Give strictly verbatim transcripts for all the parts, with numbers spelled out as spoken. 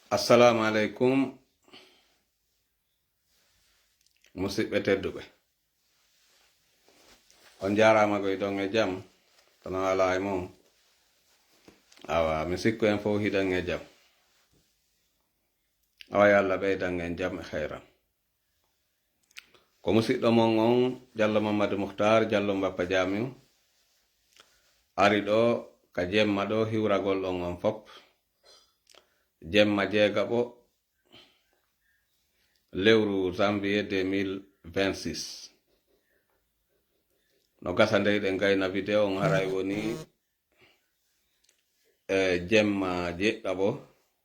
Assalaamu aleykum, musiɓɓe tedduɓe. On jaaraama ko hiɗon e jam, kono alaa e mon. Awa, mi sikku en fow hiɗon e jam. Awa, yo Allah ɓeydan en jam e hayran. Ko musiɗɗo mon on, Jallo Mamadu Muhtar, Jallo Mbappa Jamiu, ari ɗo ka jemma ɗo hiwragol on on fop. Jemma jeegaɓo, lewru janvier deux mille vingt-six. No gasa nde hiɗen gayna video on, haray woni e jemma jeɗɗaɓo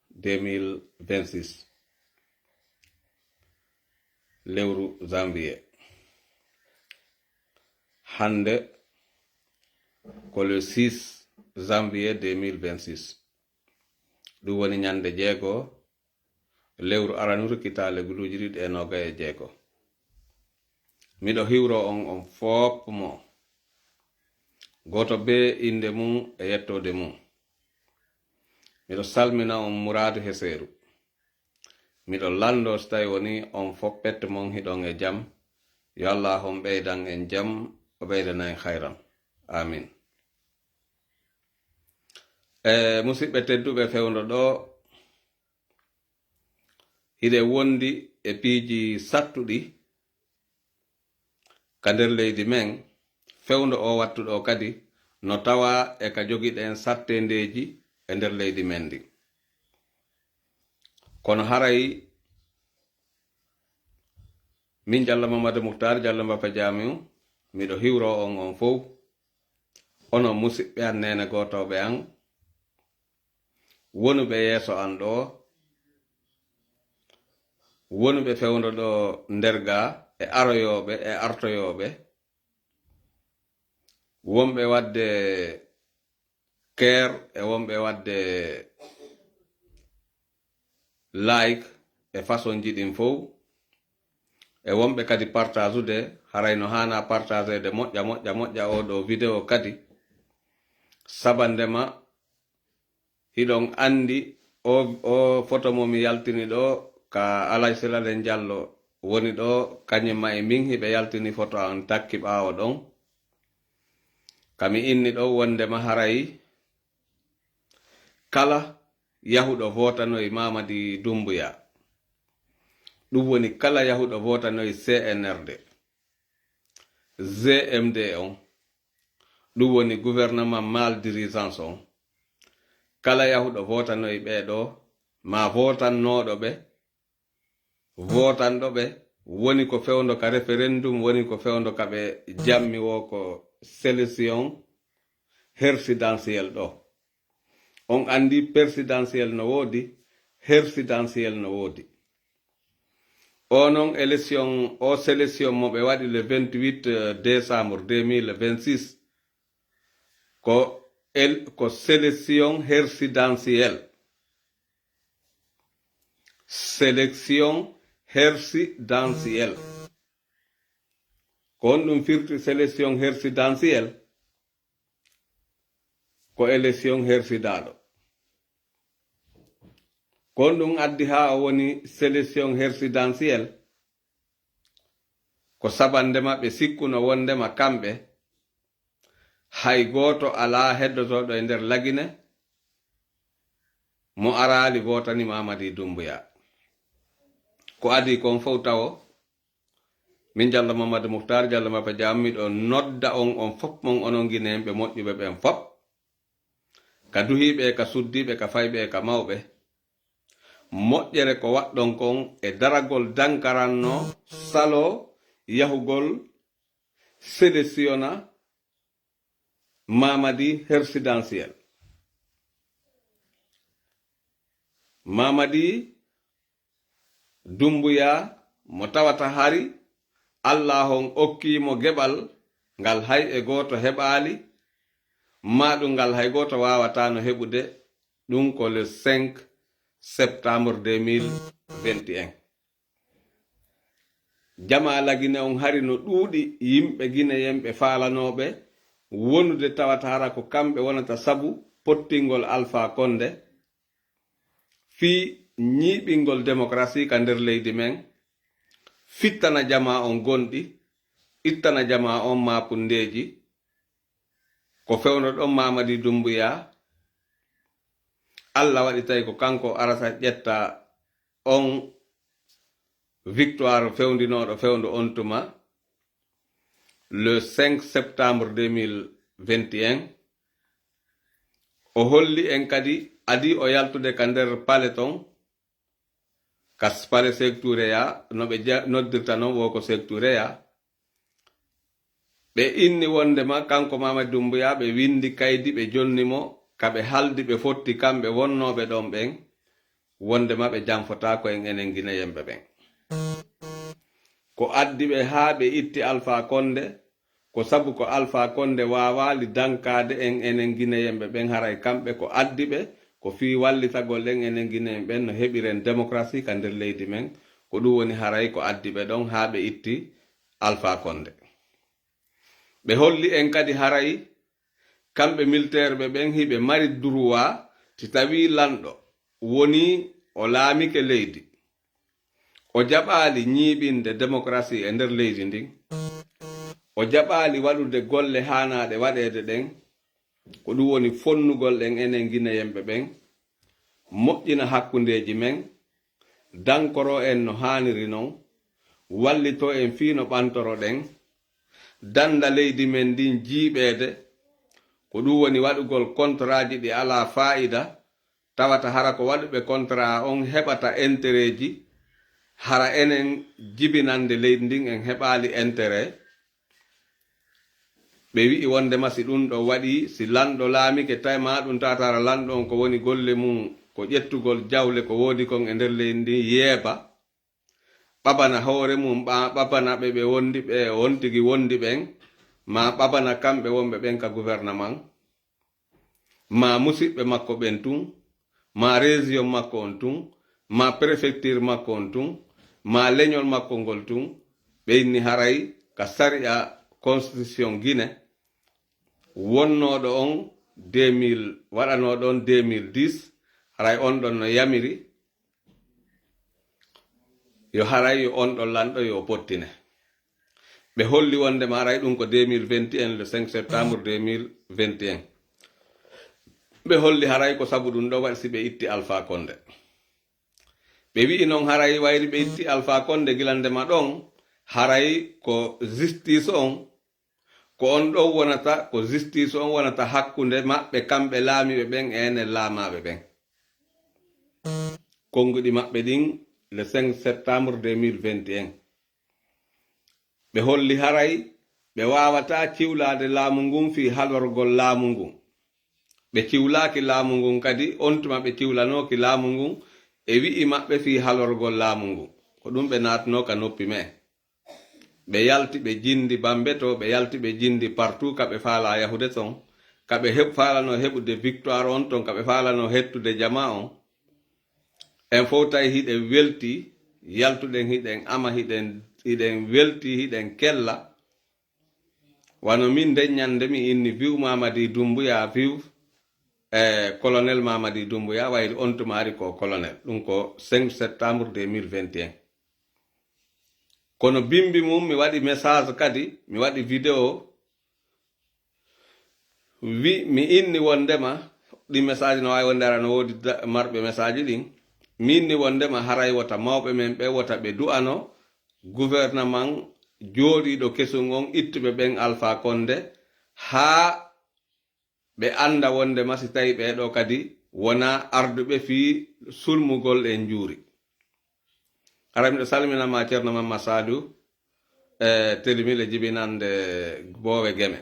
deux mille vingt-six, lewru janvier. Hande ko le six janvier deux mille vingt-six. Ɗum woni ñande jeego lewru aranuru kitaale guluuji ɗiɗi e noogay e jeego. Miɗo hiwro on on foop mo. Gooto bee innde mum e yettoode mum. Miɗo salmina on muraadu heseeru. Miɗo lanndoo so tawi woni on fof pette mon hiɗon e jam. Yo Allah on ɓeydan en jam, o ɓeydana en hayran. Amin. E musiɓɓe tedduɓe fewndo ɗo, hiɗe wondi e piiji sattuɗi ka nder leydi men, fewndo o wattu ɗo kadi no tawa e ka jogiɗen satteendeeji e nder leydi men ndi. Kono haray min Jalla Mamadu Muhtar, Jalla Mbappa Jamiu, miɗo hiwro on on fow, onon musiɓɓe an, neene gootooɓe an, wonuɓe yeeso an ɗo, wonuɓe fewndo ɗo nder ga, e aroyooɓe, e artoyooɓe, wonɓe waɗde care, e wonɓe waɗde like, e façon ji ɗin fow, e wonɓe kadi partageude, haray no haana partageude moƴƴa, moƴƴa, moƴƴa oo ɗoo video kadi, sabandema hiɗon anndi oo, oo foto mo mi yaltini ɗoo, ka Alhaji Silalen Jallo woni ɗoo, kañum ma e min hiɓe yaltini foto an takki ɓaawo ɗon. Ka mi inni ɗon wonndema haray kala yahuɗo vootanoy Mamadi Doumbouya, ɗum woni kala yahuɗo vootanoy C N R D, G M D on, ɗum woni gouvernement mal dirigeance on, kala yahuɗo vootanoy ɓee ɗoo, maa vootannooɗo ɓe, vootanɗo ɓe, woni ko fewndo ka référendum, woni ko fewndo ka ɓe jammi woo ko sélection hersidentielle ɗoo. On anndi persidentielle no woodi, hersidentielle no woodi. O non élection, o sélection mo ɓe waɗi le vingt-huit décembre deux mille vingt-six, ko el-, ko sélection hersidentielle. Sélection hersidentielle. Ko honɗum firti sélection hersidentielle? Ko élection hersidaaɗo. Ko honɗum addi haa o woni sélection hersidentielle? Ko sabande maɓɓe sikkuno wondema kamɓe hay gooto alaa heddotooɗo e nder Lagine mo araali vootani Mamadi Doumbouya. Ko adii kon fow tawo, min Jallo Mamadu Muhtar, Jallo Mbappa Jamiu, miɗo nodda on, on fop mon, onon Gineyanɓe moƴƴuɓe ɓen fop, ka duhiiɓe e ka suddiiɓe, ka fayɓe e ka mawɓe, moƴƴere ko waɗɗon kon e daragol dankaranno saloo yahugol sélectionna Mamadi hersidentielle. Mamadi Doumbouya mo tawata hari Allaahu on okkii mo geɓal ngal hay e gooto heɓaali, maa ɗum ngal hay gooto waawataano heɓude, ɗum ko le cinq septembre deux mille vingt et un. Jamaa Lagine on hari no ɗuuɗi yimɓe gineyenɓe faalanooɓe wonude tawata hara ko kamɓe wonata sabu pottingol Alfaa Konde fii ñiiɓingol demokrasi ka nder leydi men, fittana jamaa on gonɗi, ittana jamaa on maakundeeji. Ko fewndo ɗon Mamadi Dumbuya, Alla waɗi tawi ko kanko arata ƴetta on victoire fewndinooɗo fewndo on tuma, le cinq septembre deux mille vingt et un. O holli en kadi adii o yaltude ka nder palais ton, ka palais Seek Tuure ya, no ɓe ja-, noddirta non wo ko Seek Tuure ya. Ɓe inni wondema kanko Mamadi Dumbuya ɓe windi kaydi ɓe jonni mo ka ɓe haldi ɓe fotti kamɓe wonnooɓe ɗon ɓen, wondema ɓe janfotaako en enen Gineyenɓe ɓen. Ko addi ɓe haa ɓe itti Alfaa Konde, ko sabu ko Alfaa Konde waawaali dankaade en enen Gineyenɓe ɓen, haray kamɓe ko addi ɓe, ko fii wallitagol en enen Gineyen ɓen no heɓiren demokrasi ka nder leydi men, ko ɗum woni haray ko addi ɓe ɗon haa ɓe itti Alfaa Konde. Ɓe holli en kadi haray kamɓe militeerɓe ɓen hiɓe mari duruwaa si tawii lanɗo wonii o laamike leydi, o jaɓaali ñiiɓinde demokrasi e nder leydi ndin, o jaɓaali waɗude golle haanaaɗe waɗeede ɗen, ko ɗum woni fonnugol en enen Gineyenɓe ɓen, moƴƴina hakkundeeji men, dankoroo en no haaniri non, wallitoo en fii no ɓantoroɗen, dannda leydi men ndin jiiɓeede, ko ɗum woni waɗugol kontaraaji ɗi alaa faayida, tawata hara ko waɗuɓe kontaraa on heɓata entereeji, hara enen jibinannde leydi ndin en heɓaali enteree. Ɓe wi'i wondema si ɗum ɗon waɗii, si lanɗo laamike, tawi maa ɗum tawata hara lanɗo on ko woni golle mum, ko ƴettugol jawle ko woodi kon e nder leydi ndin yeeba, ɓaɓana hoore mum, ɓa-, ɓaɓana ɓe ɓe wondi ɓe, on tigi wondi ɓen, maa ɓaɓana kamɓe wonɓe ɓen ka gouvernement, maa musiɓɓe makko ɓen tun, maa région makko on tun, maa préfecture makko on tun, maa leñol makko ngol tun, ɓe inni haray ka sariya constitution Guinée wonnooɗo on deux mille, waɗanooɗo on deux mille dix, haray on ɗon no yamiri yo haray yo on ɗon lanɗo yo o pottine. Ɓe holli wondema haray ɗum ko deux mille vingt et un, le cinq septembre deux mille vingt et un. Ɓe holli haray ko sabu ɗum ɗon waɗi si ɓe itti Alpha Condé. Ɓe wi'i non haray wayri ɓe itti Alpha Condé gila ndema ɗon, haray ko justice on, ko on ɗon wonata, ko justice on wonata hakkunde maɓɓe kamɓe laamiiɓe ɓen e enen laamaaɓe ɓen. Konnguɗi maɓɓe ɗin le cinq septembre deux mille vingt et un. Ɓe holli haray ɓe waawataa ciwlaade laamu ngun fii halorgol laamu ngun. Ɓe ciwlaaki laamu ngun kadi, on tuma ɓe ciwlanooki laamu ngun e wi'i maɓɓe fii halorgol laamu ngun. Ko ɗum ɓe naatnoo ka noppi me'en. Ɓe yalti ɓe jindi Bambeto, ɓe yalti ɓe jindi partout ka ɓe faalaa yahude ton, ka ɓe heɓ-, faalanoo heɓude victoire on ton, ka ɓe faalanoo hettude jamaa on. En fow tawi hiɗen welti, yaltuɗen hiɗen ama, hiɗen, hiɗen welti, hiɗen kella. Wano min nden ñande mi inni vive Mamadi Doumbouya, vive, eh, colonel Mamadi Doumbouya, wayri on tumaari ko colonel. Ɗum ko cinq septembre deux mille vingt et un. Kono bimbi mum mi waɗi message kadi, mi waɗi vidéo, wi-, mi inni wondema, ɗin message no waawi wonde ara no woodi da-, marɓe message ɗin. Mi inni wondema haray wota mawɓe men ɓe wota ɓe du'ano gouvernement jooɗiiɗo kesun on, ittuɓe ɓen Alpha Condé, haa ɓe annda wondema si tawi ɓee ɗoo kadi wonaa arduɓe fii sulmugol e njuuri. Hara miɗo salmina ma Ceerno Mamma Saalihu, e Telimile jibinande Boowe Geme.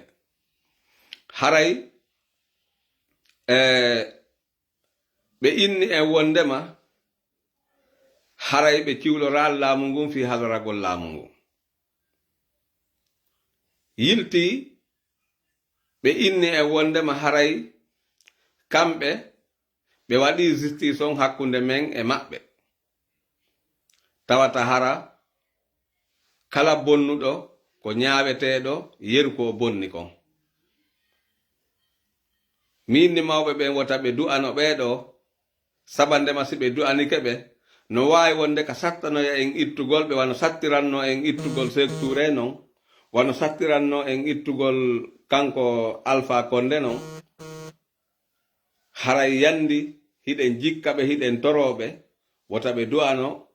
Haray, e, ɓe inni en wondema haray ɓe ciwloraali laamu ngun fii haloragol laamu ngun. Yiltii ɓe inni en wondema haray kamɓe ɓe waɗii justice on hakkunde men e maɓɓe. Tawata hara kala bonnuɗo ko ñaaweteeɗo yeru ko o bonni kon. Mi inni mawɓe ɓen wota ɓe du'ano ɓee ɗoo, Sabandema si ɓe du'anike ɓe, no waawi wonde ka sattanoya en ittugol ɓe, wano sattirannoo en ittugol Seeku Tuure non, wano sattirannoo en ittugol kanko Alfaa Konde non. Haray yandi hiɗen jikka ɓe, hiɗen toroo ɓe, wota ɓe du'ano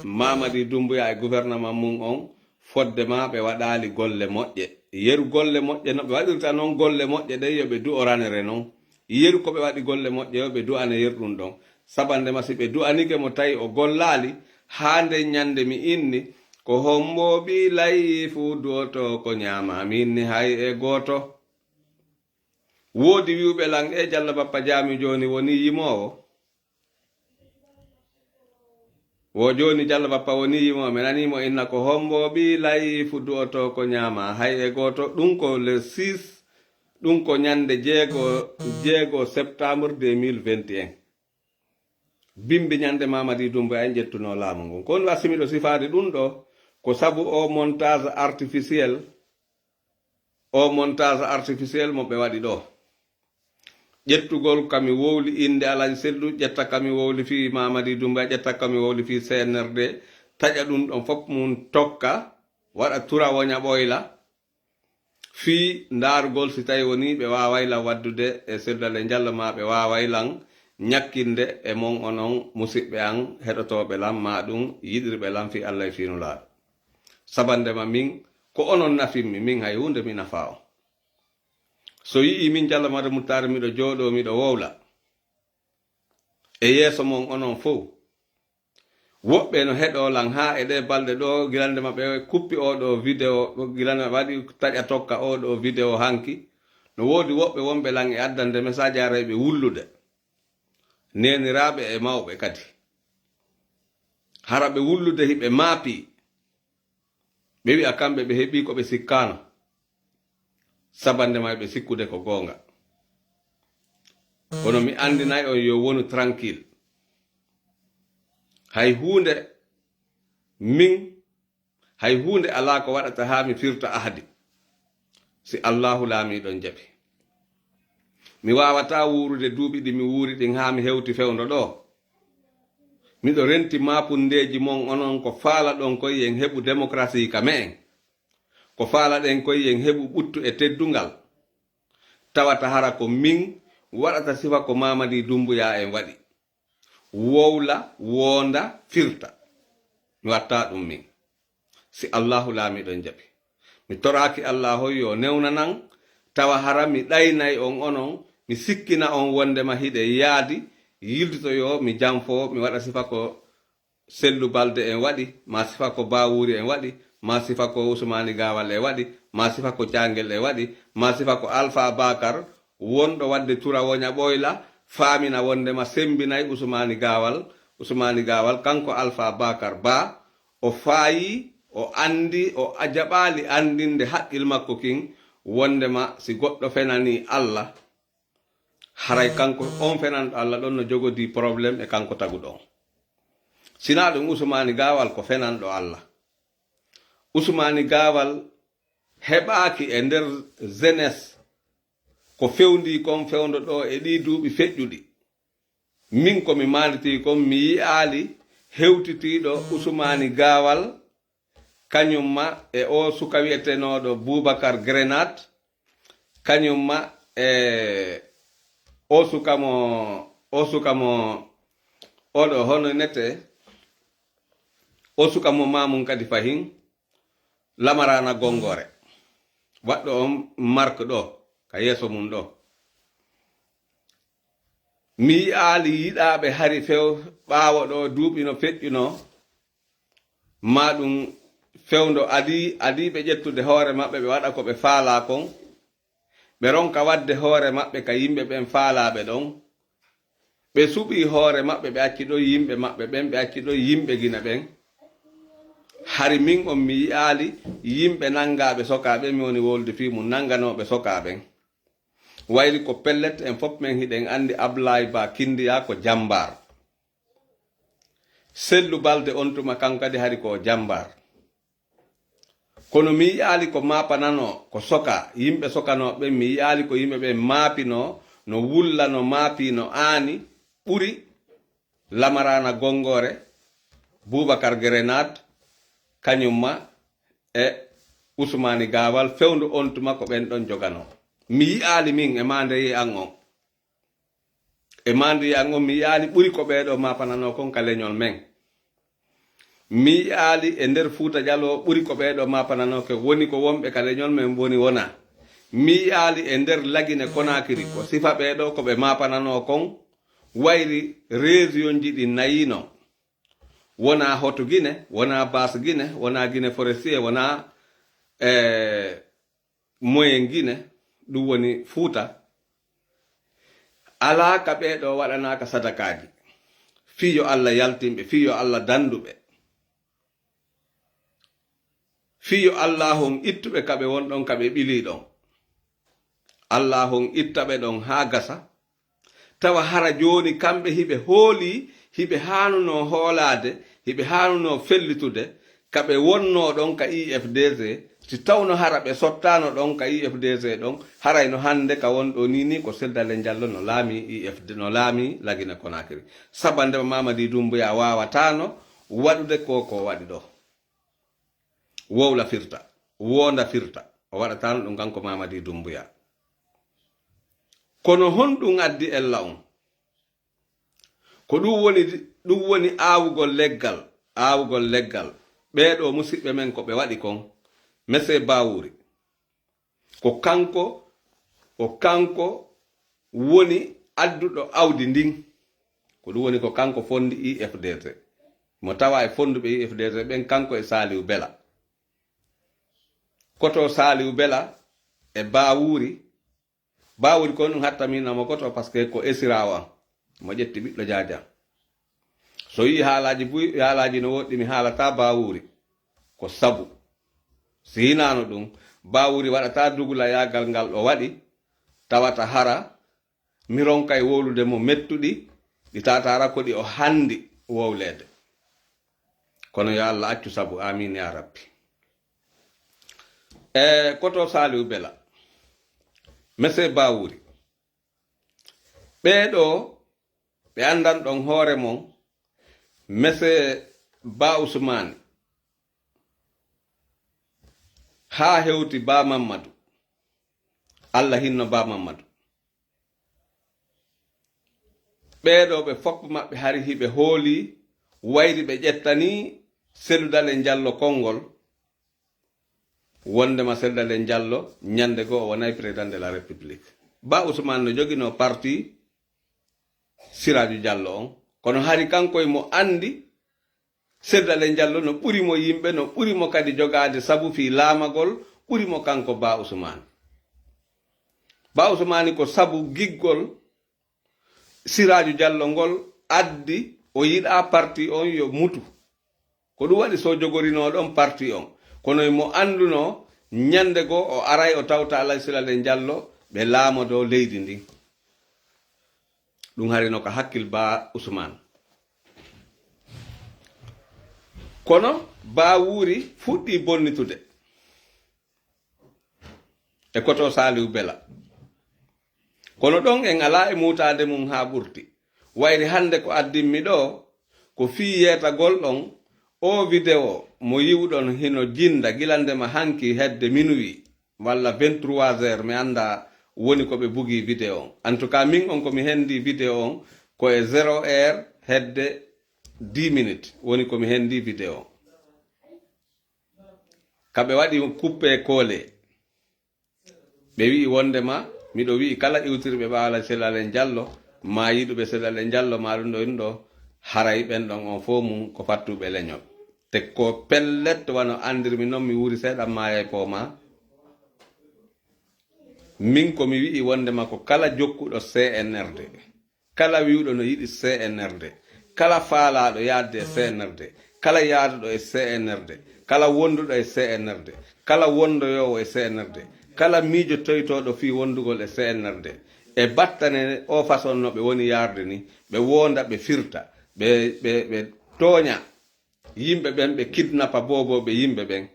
Mamadi Dumbuya e gouvernement mun on, fodde maa ɓe waɗaali golle moƴƴe. Yeru golle moƴƴe no ɓe waɗirta non golle moƴƴe ɗen, yo ɓe du'oranere non. Yeru ko ɓe waɗi golle moƴƴe, yo ɓe du'ane yeru ɗun ɗon. Sabandema si ɓe du'anike mo tawi o gollaali, haa nden ɲande mi inni, ko hombo ɓii layi fuu du'oto ko ɲaama, mi inni hay e gooto. Woodi wi'uɓe lan, "E Jalla Bappa Jaami jooni wonii yimoowo." Wo jooni Jalla Bappa wonii yimoowo, mi nanii mo inna ko hombo ɓii layi fu du'oto ko ɲaama, hay e gooto. Ɗun ko le six, ɗun ko ɲande jeego, jeego septembre deux mille vingt et un. Bimbi ɲande Mamadi Dumbuya en ƴettunoo laamu ngun. Ko woni wasi miɗo sifaade ɗun ɗoo, ko sabu o montage artificiel, O montage artificiel mo ɓe waɗi ɗoo. Ƴettugol ka mi wowli innde Alaji Sellu, ƴetta ka mi wowli fii Mamadi Dumbuya, ƴetta ka mi wowli fii C N R D, taƴa ɗun ɗon fof mun tokka, waɗa turawo ɲaɓoyla fii ndaarugol si tawi wonii ɓe waaway lan waddude e Sellu Alaji Jallo maa ɓe waaway lan ɲakkinde e mon onon musiɓɓe an heɗotooɓe lan maa ɗun yiɗirɓe lan fii Alla e fii Nulaaɗo. Sabandema min, ko onon nafimmi, min hay huunde mi nafaa on. So yi'ii min Jalla Mada Muttaari miɗo jooɗoo, miɗo wowla e yeeso mon onon fow, woɓɓe no heɗoo lan haa e ɗee balɗe ɗoo, gila nde maɓɓe kuppi oo ɗoo video, gila nde maɓɓe waɗi taƴa tokka oo ɗoo video hanki, no woodi woɓɓe wonɓe lan e addande message, haray ɓe wullude. Neeniraaɓe e mawɓe kadi. Hara ɓe wullude hiɓe maapii. Ɓe wi'a kamɓe ɓe heɓii ko ɓe sikkaano. Sabande maa ɓe sikkude ko goonga. Kono mi anndinay on yo wonu tranquille. Hay huunde min, hay huunde alaa ko waɗata haa mi firta ahdi. Si Allaahu Laamiiɗo on jaɓi. Mi waawataa wuurude duuɓi ɗi mi wuuri ɗin haa mi hewti fewndo ɗoo. Miɗo renti maapundeeji mon onon ko faalaɗon koy en heɓu demokrasii ka me'en. Ko faalaɗen koy en heɓu ɓuttu e teddungal. Tawata hara ko min waɗata sifa ko Mamadi Dumbuya en waɗi. Wowla, woonda, firta. Mi wattaa ɗun min. Si Allaahu Laamiiɗo on jaɓi. Mi toraaki Allaahu yo newnanan, tawa hara mi ɗaynay on onon, mi sikkina on wondema hiɗen yaadi, yiltoto yo mi janfo, mi waɗa sifa ko Sellu Balde en waɗi, maa sifa ko Baawuuri en waɗi, maa sifa ko Usumaani Gaawal en waɗi, maa sifa ko Caangel en waɗi, maa sifa ko Alfaa Baakar, wonɗo waɗde turawoña ɓoyla, faamina wondema sembinay Usumaani Gaawal, Usumaani Gaawal, kanko Alfaa Baakar Ba, o faayii, o anndi, o a-, jaɓaali anndinde haqqil makko kin, wondema si goɗɗo fenanii Alla, haray kanko on fenanɗo Alla ɗon no jogodii problème e kanko taguɗo on. Sinaa ɗun Usumaani Gaawal ko fenanɗo Alla. Usumaani Gaawal heɓaaki e nder jeunesse ko fewndii kon fewndo ɗoo e ɗii duuɓi feƴƴuɗi. Min ko mi maanditii kon, mi yi'aali hewtitiiɗo Usumaani Gaawal, kañum ma e oo suka wi'etenooɗo Bubakar Grenade, kañum ma e oo suka mo, oo suka mo, oo ɗoo hono nete, oo suka mo maamun kadi fahin, Lamaraana Gongore, waɗɗo on marque ɗoo, ka yeeso mun ɗoo. Mi yi'aali yiɗaaɓe hari few ɓaawo ɗoo duuɓi no feƴƴunoo, maa ɗun fewndo adii, adiiɓe ƴettude hoore maɓɓe, ɓe waɗa ko ɓe faalaa kon. Ɓe ronka waɗde hoore maɓɓe ka yimɓe ɓen faalaaɓe ɗon. Ɓe suɓii hoore maɓɓe, ɓe acci ɗon yimɓe maɓɓe ɓen, ɓe acci ɗon yimɓe Gine ɓen. Hari min on mi yi'aali yimɓe nanngaaɓe sokaaɓe, mi woni wolde fii mun, nannganooɓe sokaaɓe ɓen. Wayli ko pellet, en fof men hiɗen anndi Ablaay Ba Kindiya ko jammbaar. Sellu Balde on tuma, kanko kadi hari ko o jammbaar. Kono mi yi'aali ko maapananoo, ko soka, yimɓe sokanooɓe ɓen, mi yi'aali ko yimɓe ɓen maapinoo, no wulla, no maapii, no aani, ɓuri Lamaraana Gonngoore, Bubakar Grenade, kañum ma e Usmaani Gaawal, fewndo on tuma ko ɓen ɗon joganoo. Mi yi'aali min e maande an on. E maande an on, mi yi'aali ɓuri ko ɓee ɗoo maapananoo kon ka leñol men. Mi yi'aali e nder Fuuta Jaloo ɓuri ko ɓee ɗoo maapananoo ke woni ko wonɓe ka leñol men woni wonaa. Mi yi'aali e nder Lagine Konaakiri ko sifa ɓee ɗoo ko ɓe maapananoo kon wayri région ji ɗi nayi non. Wonaa Hoto Gine, wonaa Basse Gine, wonaa Gine Forestier, wonaa, eh, Moyen Gine, ɗum woni Fuuta. Alaa ka ɓee ɗoo waɗanaaka sadakaaji. Fii yo Alla yaltin ɓe, fii yo Alla dandu ɓe. Fii yo Allaahun ittu ɓe ka ɓe won ɗon, ka ɓe ɓilii ɗon. Allaahun itta ɓe ɗon haa gasa. Tawa hara jooni kamɓe hiɓe hoolii, hiɓe haanunoo hoolaade, hiɓe haanunoo fellitude, ka ɓe wonnoo ɗon ka I F D C, si tawno hara ɓe sottaano ɗon ka I F D C ɗon, haray no hannde ka won ɗoo nii nii ko Seydou Dalein Diallo no laamii I F D, no laamii Lagine Konaakiri. Saba ndema Mamadi Doumbouya waawataano waɗude ko ko waɗi ɗoo. Wowla firta, woonda firta, o waɗataano ɗum kanko Mamadi Doumbouya. Kono honɗum addi ella on? Ko ɗum woni, ɗum woni aawugol leggal, aawugol leggal. Ɓee ɗoo musiɓɓe men ko ɓe waɗi kon, Monsieur Bawuri. Ko kanko, ko kanko woni adduɗo awdi ndin. Ko ɗum woni ko kanko fondi I F D C. Mo tawa e fonduɓe I F D C ɓen, kanko e Saliou Bela. Koto Saliou Bela e Bawuri. Bawuri ko ɗum hatta min namo koto, parce que ko esiraawo an. Mo ƴetti ɓiɗɗo jaaja. So yi'i haalaaji buy, haalaaji no woɗɗi, mi haalataa Bawuri. Ko sabu. Si hinaano ɗum, Bawuri waɗataa dugulayaagal ngal o waɗi, tawata hara mi ronkay wowlude mo mettuɗi, ɗi tawata hara ko ɗi o handi wowleede. Kono yo Alla accu sabu, aamiin yaa Rabbi. E koto Saliou Bela, Monsieur Bawuri, ɓee ɗoo ɓe anndan ɗon hoore mon, Monsieur Ba Usmaani, haa hewti Ba Mammadu. Alla hinno Ba Mammadu. Ɓee ɗoo ɓe fof maɓɓe hari hiɓe hoolii, wayri ɓe ƴettanii Seydou Dalein Diallo konngol, wonndema Seydou Dalein Diallo ñannde goo o wonay président de la République. Ba Ousmane no joginoo parti Siraju Diallo on, kono hari kanko e mo anndi Seydou Dalein Diallo no ɓuri mo yimɓe, no ɓuri mo kadi jogaade sabu fii laamagol, ɓuri mo kanko Ba Ousmane. Ba Ousmane ko sabu giggol Siraju Diallo ngol addi o yiɗaa parti on yo mutu. Ko ɗum waɗi so jogorinoo ɗon parti on. Kono e mo anndunoo ñannde goo o aray o tawta Alhaji Seydou Dalein Diallo ɓe laamodoo leydi ndin. Ɗum hari no ka hakkil Ba Ousmane. Kono Ba Wuuri fuɗɗii bonnitude e koto Saliou Bela. Kono ɗon en alaa e muutaade mum haa ɓurti. Wayri hannde ko addimmi ɗoo, ko fii yeetagol ɗon oo video mo yi'uɗon hino jinda gila ndema hanki hedde minuit walla vingt-trois heures, mi anndaa woni ko ɓe bugii video on. En tout cas, min on ko mi hendii video on ko e zéro heure hedde dix minutes woni ko mi hendii video on. Ka ɓe waɗi coupé collé. Ɓe wi'i wonndema miɗo wi'i kala iwtirɓe ɓaawo Alhaji Seydou Dalein Diallo, maa yiɗuɓe Seydou Dalein Diallo, maa ɗum ɗo, ɗum ɗo, haray ɓen ɗon on fof mum ko fattuɓe leñol. Te ko pellet, wano anndirmi non, mi wuuri seeɗa, maayay poomaa. Min ko mi wi'i wonndema ko kala jokkuɗo C N R D, kala wi'uɗo no yiɗi C N R D, kala faalaaɗo yaadde e C N R D, kala yaaduɗo e C N R D, kala wonduɗo e C N R D, kala wondoyoowo e C N R D, kala miijotoytooɗo fii wondugol e C N R D, e battane oo façon no ɓe woni yaarde ni, ɓe woonda, ɓe firta, ɓe, ɓe, ɓe tooña yimɓe ɓen, ɓe kidnapa boobooɓe yimɓe ɓen.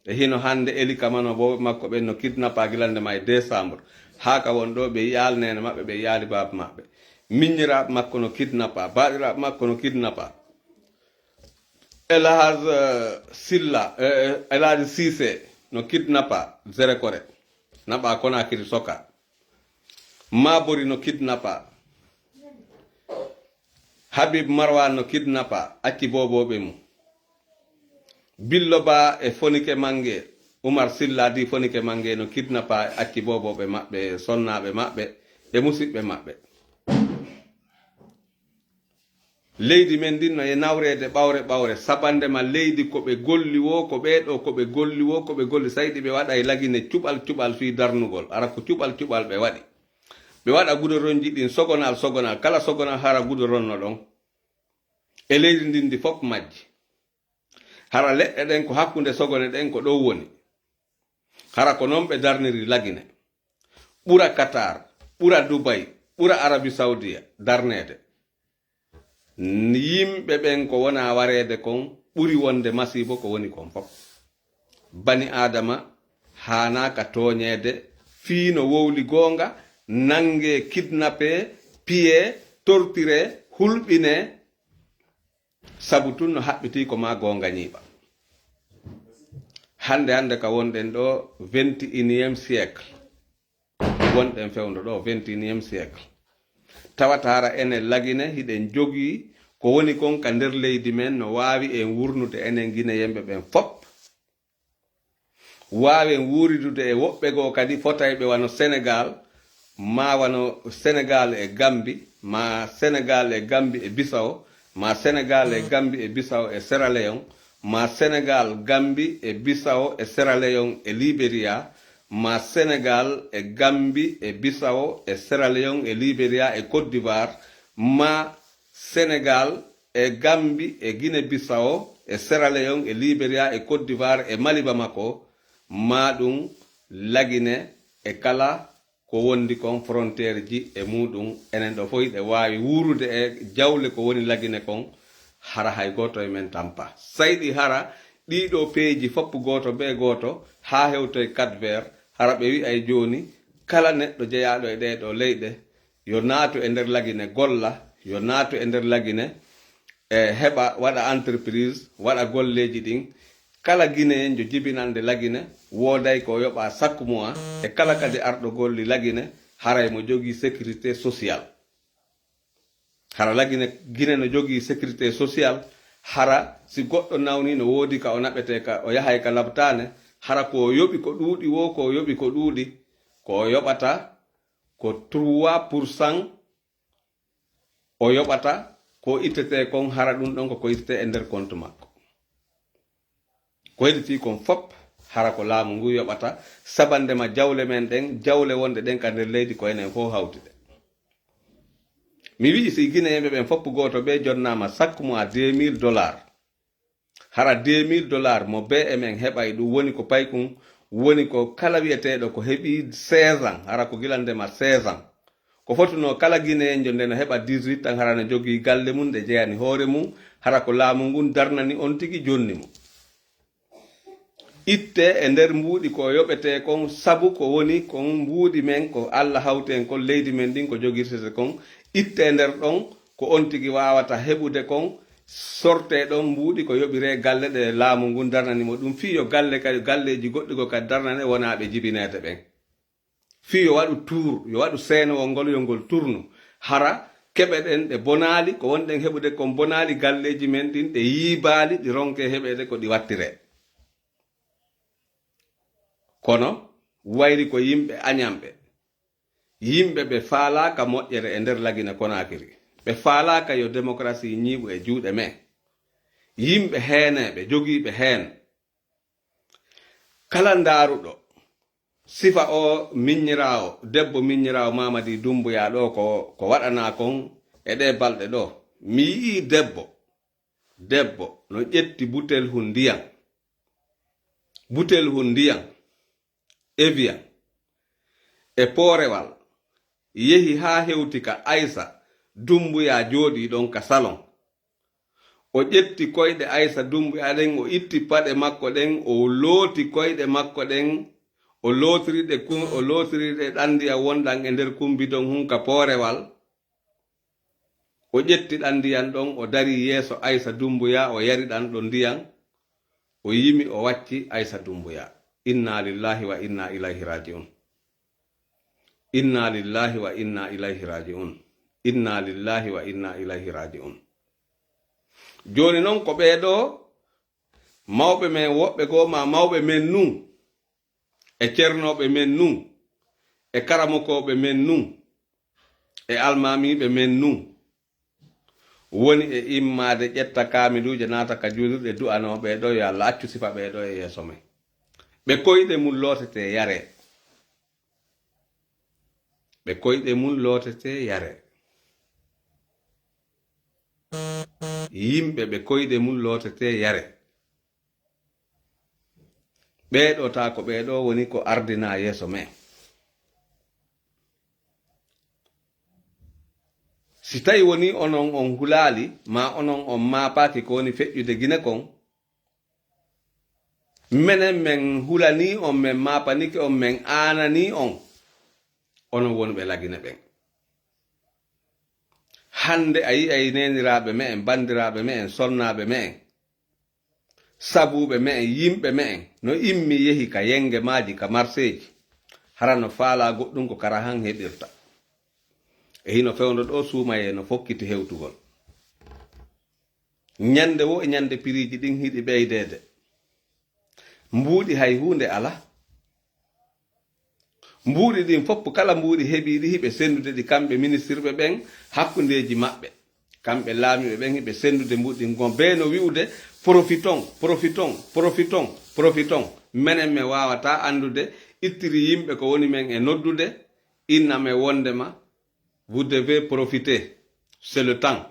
E hino hannde Eli Kamano, booɓe makko ɓen no kidnapa gila ndema e décembre. Haa ka won ɗoo, ɓe yi'aali neene maɓɓe, ɓe yi'aali baaba maɓɓe. Miññiraaɓe makko no kidnappa, baaɗiraaɓe makko no kidnappa. El Hadj, eh, Silla, eh, eh, El Hadj Cissé no kidnappa Zerekore, naɓa Conakry Soka. Mabori no kidnappa. Habib Marwan no kidnappa, acci boobooɓe mum. Billo Ba e Fonike Mange, Umar Silla di Fonike Mange no kidnappa, acci boobooɓe maɓɓe, sonnaaɓe maɓɓe, e musiɓɓe maɓɓe. Leydi men ndin no e nawreede ɓawre ɓawre, sabande ma leydi ko ɓe golli woo, ko ɓee ɗoo ko ɓe golli woo, ko ɓe golli, sayɗi ɓe waɗa e Lagine cuɓal cuɓal fii darnugol, hara ko cuɓal cuɓal ɓe waɗi. Ɓe waɗa gudoronji ɗin sogonal sogonal, kala sogonal hara gudoron no ɗon. E leydi ndin ndi fof majji. Hara leɗɗe ɗen ko hakkunde sogone ɗen ko ɗon woni. Hara ko non ɓe darniri Lagine. Ɓura Qatar, ɓura Dubai, ɓura Arabie Saoudia darneede. N-, yimɓe ɓen ko wona wareede kon ɓuri wonde masiibo ko woni kon fof. Bani Aadama haanaaka tooñeede fii no wowli goonga, nangee, kidnapee, piyee, tortiree, hulɓinee, sabu tun no haɓɓitii ko maa goonga ñiiɓa. Hannde, hannde ka wonɗen ɗoo, vingt et unième siècle. Wonɗen fewndo ɗoo, vingt et unième siècle. Tawata hara enen Lagine hiɗen jogii ko woni kon ka nder leydi men, no waawi en wurnude enen Gineyemɓe ɓen fof. Waawen wuuridude e woɓɓe goo kadi fotayɓe wano Senegal, maa wano Senegal e Gambi, maa Senegal e Gambi e Bisawo, maa Senegal e Gambi e Bisawo e Sierra Leone, maa Senegal, Gambi e Bisawo e Sierra Leone e Liberia, maa Senegal e Gambi e Bisawo e Sierra Leone e Liberia e Côte d'Ivoire, maa Senegal e Gambi e Guinée Bissau e Sierra Leone e Liberia e Côte d'Ivoire e Mali Bamako, maa ɗun Lagine e kala ko wondi kon frontière ji e muɗum, enen ɗo fof hiɗe waawi wuurude e jawle ko woni Lagine kon, hara hay gooto e men tampa. Sayɗi hara ɗii ɗoo peeji fof gooto bee gooto haa hewtoy Cap Vert, hara ɓe wi'ay jooni kala neɗɗo jeyaaɗo e ɗee ɗoo leyɗe, yo naatu e nder Lagine golla, yo naatu e nder Lagine, e heɓa waɗa entreprise, waɗa golleeji ɗin. Kala Gineyeenjo jibinande Lagine wooday ko o yoɓa chaque mois, e kala kadi arɗo golli Lagine, haray mo jogii sécurité sociale. Hara Lagine, Gine no jogii sécurité sociale, hara si goɗɗo nawni no woodi ka o naɓetee ka, o yahay ka labtaane, hara ko o yoɓi ko ɗuuɗi woo, ko o yoɓi ko ɗuuɗi, ko o yoɓata ko trois pour cent o yoɓata ko ittetee kon, hara ɗun ɗon ko ko ittetee e nder compte makko. Ko hedditii kon fof, hara ko laamu ngun yoɓata, sabandema jawle men ɗen, jawle wonɗe ɗen ka nder leydi, ko enen fof hawti ɗe. Mi wi'i, si Gineyeenɓe ɓen fof gooto ɓe jonnaama chaque mois deux mille dollars, hara deux mille dollars mo bee e men heɓay, ɗun woni ko paykun, woni ko kala wi'eteeɗo ko heɓii seize ans, hara ko gila ndema seize ans. Ko fotunoo kala Gineyeenjo nde no heɓa dix-huit ans, hara no jogii galle mun, nde jeyani hoore mun, hara ko laamu ngun darnani on tigi jonni mun. Ittee e nder mbuuɗi ko yoɓetee kon, sabu ko woni kon mbuuɗi men, ko Alla hawti en kon, leydi men ndin ko jogirtete kon. Ittee nder ɗon ko on tigi waawata heɓude kon, sortee ɗon mbuuɗi ko yoɓiree galle ɗe laamu ngun darnani mo ɗum, fii yo galle kadi, galleeji goɗɗi goo kadi darnane wonaa ɓe jibineede ɓen. Fii yo waɗu tuur, yo waɗu seenowol ngol, yo ngol turnu. Hara keɓe ɗen ɗe bonaali, ko wonɗen heɓude kon bonaali, galleeji men ɗin ɗe yiibaali, ɗi ronkee heɓeede ko ɗi wattiree. Kono wayri ko yimɓe añanɓe. Yimɓe ɓe faalaaka moƴƴere e nder Lagine Konaakiri. Ɓe faalaaka yo demokarasi ñiiɓu e juuɗe men. Yimɓe heeneeɓe, jogiiɓe heen. Kala ndaaruɗo sifa oo miññiraawo, debbo miññiraawo Mamadi Dumbuya ɗoo ko, ko waɗanaa kon e ɗee balɗe ɗoo. Mi yi'ii debbo, debbo no ƴetti butelhun ndiyan, butelhun ndiyan, Evian, e poorewal, yehi haa hewti ka Aysa Dumbuya jooɗii ɗon ka salon. O ƴetti koyɗe Aysa Dumbuya ɗen, o itti paɗe makko ɗen, o looti koyɗe makko ɗen, o lootiri ɗe kun-, o lootiri ɗe ɗan ndiyam wonɗan e nder kumbidon hun ka poorewal. O ƴetti ɗan ndiyan ɗon, o darii yeeso Aysa Dummbuyaa, o yari ɗan ɗon ndiyan, o yimi, o wacci Aysa Dummbuyaa. Inna lillahi wa inna ilayhi raaji'un. Inna lillahi wa inna ilayhi raaji'un. Inna lillahi wa inna ilayhi raaji'un. Jooni non ko ɓee ɗoo mawɓe men woɓɓe goo maa mawɓe men nun, e cernooɓe men nun, e karamokooɓe men nun, e almaamiiɓe men nun, woni e immaade ƴetta kaamiluuje naata ka juulirɗe du'anoo ɓee ɗoo, yo Alla accu sifa ɓee ɗoo e yeeso men. Ɓe koyɗe mun lootetee yaree. Ɓe koyɗe mun lootetee yaree. Yimɓe ɓe koyɗe mun lootetee yaree. Ɓee ɗoo taa ko ɓee ɗoo woni ko ardinaa yeeso men. Si tawi woni onon on hulaali, maa onon on maapaaki ko woni feƴƴude Gine kon, menen men hulanii on, men maapanike on, men aananii on, onon wonɓe Lagine ɓen. Hannde a yi'ay neeniraaɓe me'en, banndiraaɓe me'en, sonnaaɓe me'en, sabuuɓe me'en, yimɓe me'en, no immi yehi ka yenge maaji, ka marseeji, hara no faalaa goɗɗun ko Karahan heɓirta. E hino fewndo ɗoo suumayee no fokkiti hewtugol. Ñande woo e ñande piriiji ɗin hiɗi ɓeydeede. Mbuuɗi hay huunde alaa. Mbuuɗi ɗin fof, kala mbuuɗi heɓiiɗi, hiɓe senndude ɗi kamɓe ministirɓe ɓen hakkundeeji maɓɓe. Kamɓe laamiiɓe ɓen hiɓe senndude mbuuɗi ɗin. Gon bee no wi'ude, "Profiton, profiton, profiton, profiton." Menen men waawataa anndude, ittiri yimɓe ko woni men e noddude, inna men wondema, "Vous devez profiter. C'est le temps.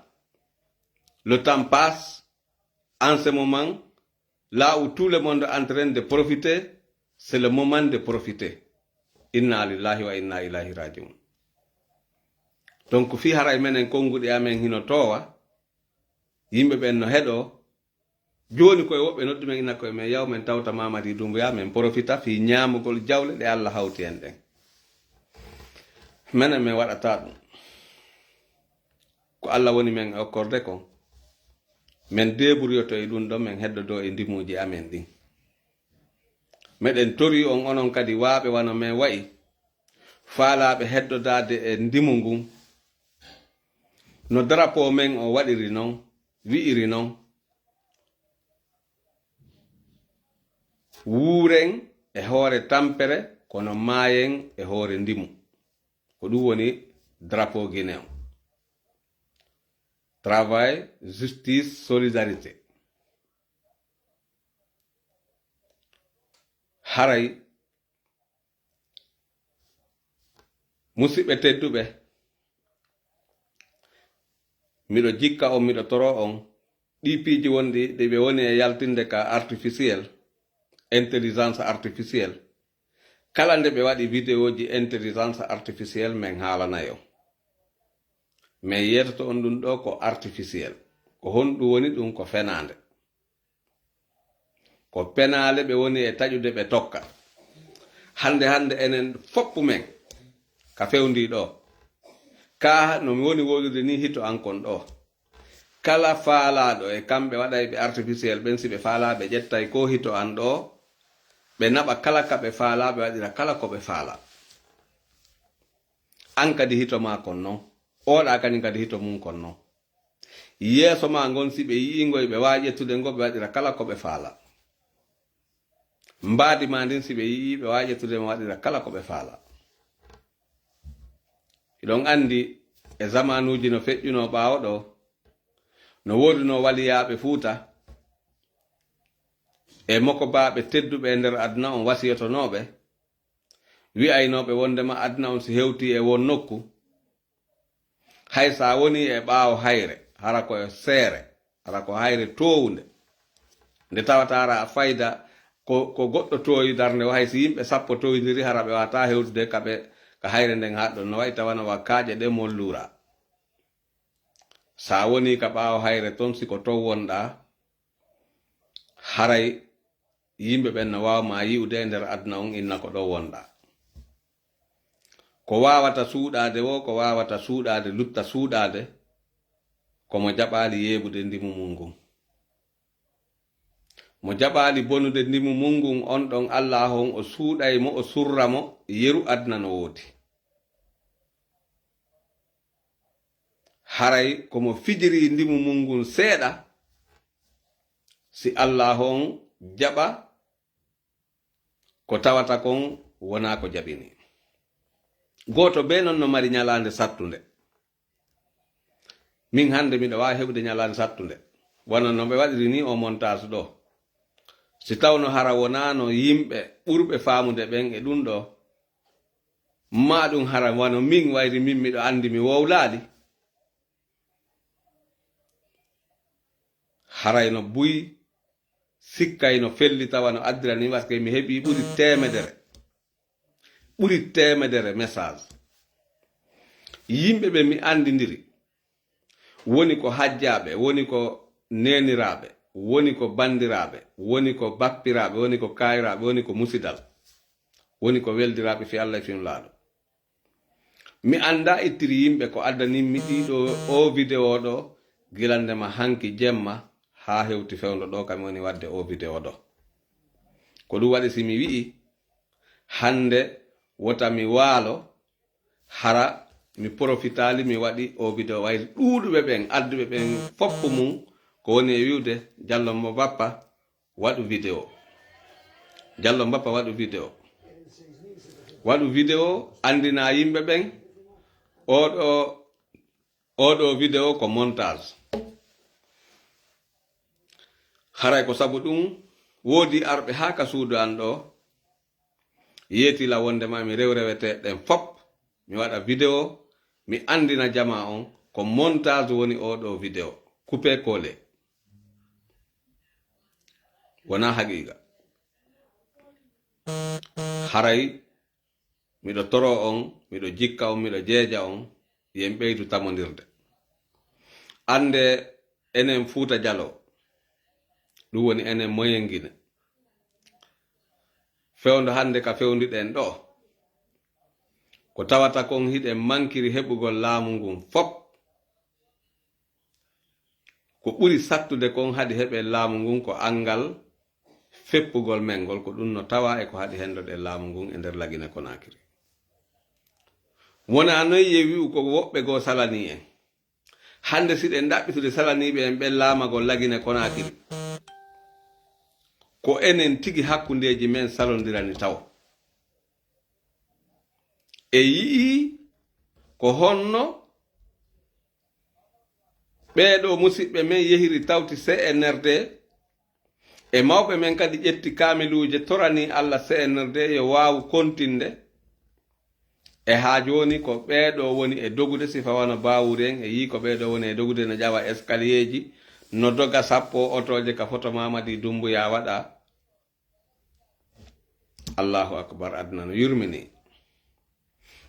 Le temps passe. En ce moment, là où tout le monde est en train de profiter, c'est le moment de profiter." Inna lillahi wa inna ilayhi raji'un. Donc, fii haray menen konnguɗi amen hino toowa, yimɓe ɓen no heɗoo, jooni koye woɓɓe noddu men, inna koye men yaw men tawta Mamadi Doumbouya, men profita fii ñaamugol jawle ɗe Alla hawti en ɗen. Menen men waɗataa ɗun. Ko Alla woni men e okkorde kon, men deeburyoto e ɗun ɗon, men heddodoo e ndimuuji amen ɗin. Meɗen torii on, onon kadi waaɓe wano men wa'i, faalaaɓe heddodaade e ndimu ngun, no drapeau men on waɗiri non, wi'iri non, "Wuuren e hoore tampere, kono maayen e hoore ndimu." Ko ɗun woni drapeau Guinée on. Travail, justice, solidarité. Haray, musiɓɓe tedduɓe, miɗo jikka on, miɗo toroo on, ɗii piiji wonɗi ɗi ɓe woni e yaltinde ka artificiel, intelligence artificielle, kala nde ɓe waɗi videoji intelligence artificielle, men haalanay on. Men yeetoto on ɗun ɗoo ko artificiel. Ko honɗun woni ɗun? Ko fenaande. Ko penaale ɓe woni e taƴude ɓe tokka. Hannde, hannde enen foppu men ka fewndii ɗoo. Kaa no mi woni wowlude nii hito an kon ɗoo. Kala faalaaɗo e kamɓe waɗayɓe artificiel ɓen, si ɓe faalaa ɓe ƴettay koo hito an ɗoo, ɓe naɓa kala ka ɓe faalaa, ɓe waɗira kala ko ɓe faalaa. An kadi hito maa kon non. Ooɗaa kadi, kadi hito mun kon non. Yeeso maa ngon, si ɓe yi'ii ngoy, ɓe waawi ƴettude ngo, ɓe waɗira kala ko ɓe faalaa. Mbaadi maa ndin, si ɓe yi'ii, ɓe waawi ƴettude mo, waɗira kala ko ɓe faalaa. Hiɗon anndi e zamaanuuji no feƴƴunoo ɓaawo ɗoo, no woodunoo waliyaaɓe Fuuta e mokobaaɓe tedduɓe e nder aduna on, wasiyotonooɓe, wi'aynooɓe wondema aduna on si hewtii e won nokku, hay so a wonii e ɓaawo hayre, hara ko e seere, hara ko hayre toowunde, nde tawata hara fayda ko, ko goɗɗo toowi darnde, hay si yimɓe sappo tooyindiri, hara ɓe waawataa hewtude ka ɓe, ka hayre nden haaɗɗon, no wa'i tawana wa kaaƴe ɗe molluraa. So a wonii ka ɓaawo hayre ton, si ko ton wonɗaa, haray yimɓe ɓen no waawa ma yi'ude e nder aduna on, inna ko ɗon wonɗaa. Ko waawata suuɗaade woo, ko waawata suuɗaade, lutta suuɗaade, ko mo jaɓaali yeebude ndimu mun ngun. Mo jaɓaali bonude ndimu mun ngun, on ɗon Allaahu on, o suuɗay mo, o surra mo yeru aduna no woodi. Haray ko mo fijiri ndimu mun ngun seeɗa, si Allaahu on jaɓa, ko tawata kon wonaa ko jaɓini. Gooto bee non no mari ñalaande sattunde. Min hannde miɗo waawi heɓude ñalaande sattunde. Wano no ɓe waɗiri nii o montage ɗoo. Si tawno hara wonaano yimɓe ɓurɓe faamude ɓen e ɗun ɗoo, maa ɗun hara wano min, wayri min miɗo anndi mi wowlaali. Haray no buy, sikkay no felli tawa no addirani, parce que mi heɓii ɓuri teemedere, ɓuri teemedere message. Yimɓe ɓe mi anndindiri, woni ko hajjaaɓe, woni ko neeniraaɓe, woni ko banndiraaɓe, woni ko bappiraaɓe, woni ko kaayiraaɓe, woni ko musidal, woni ko weldiraaɓe fii Alla e fii Nulaaɗo. Mi anndaa ittiri yimɓe ko addanimmi ɗii ɗoo, oo video ɗoo, gila ndema hanki jemma haa hewti fewndo ɗoo ka mi woni waɗde oo video ɗoo. Ko ɗun waɗi si mi wi'i hannde wota mi waalo, hara mi porofitaali mi waɗi oo video, wayri ɗuuɗuɓe ɓen, adduɓe ɓen foppu mun ko woni e wi'ude, Jallo mo bappa, waɗu video. Jallo Mbappa, waɗu video. Waɗu video, anndina yimɓe ɓen, oo ɗoo, oo ɗoo video ko montage. Haray ko sabu ɗun, woodi arɓe haa ka suudu an ɗoo, yeetila wonndema mi rewrewete ɗen fop, mi waɗa video, mi anndina jamaa on ko montage woni oo ɗoo video. Coupé collé. Wonaa haqiiqa. Haray miɗo toroo on, miɗo jikka on, miɗo jeeja on, yo en ɓeydu tamondirde. Anndee, enen Fuuta Jaloo, ɗun woni enen Moyen Guinée. Fewndo hannde ka fewndiɗen ɗoo, ko tawata kon hiɗen mankiri heɓugol laamu ngun fop. Ko ɓuri sattude kon haɗi heɓen laamu ngun ko anngal feppugol men ngol, ko ɗun no tawaa e ko haɗi hendoɗen laamu ngun e nder Lagine Konaakiri. Wonaa noy ye wi'u ko woɓɓe goo salanii en. Hannde si ɗen ɗaɓɓitude salaniiɓe en ɓen laamagol Lagine Konaakiri, ko enen tigi hakkundeeji men salondirani taw. E yi'ii ko honno ɓee ɗoo musiɓɓe men yehiri tawti C N R D, e mawɓe men kadi ƴetti kaamiluuje toranii Alla C N R D yo waawu kontinde. E haa jooni ko ɓee ɗoo woni e dogude, sifa wano Baawuri en, e yi'i ko ɓee ɗoo woni e dogude, no ƴawa escalierji, no doga, sappoo otooje ka foto Mamadi Dumbuya waɗa. Allahu akbar, aduna no yurminii.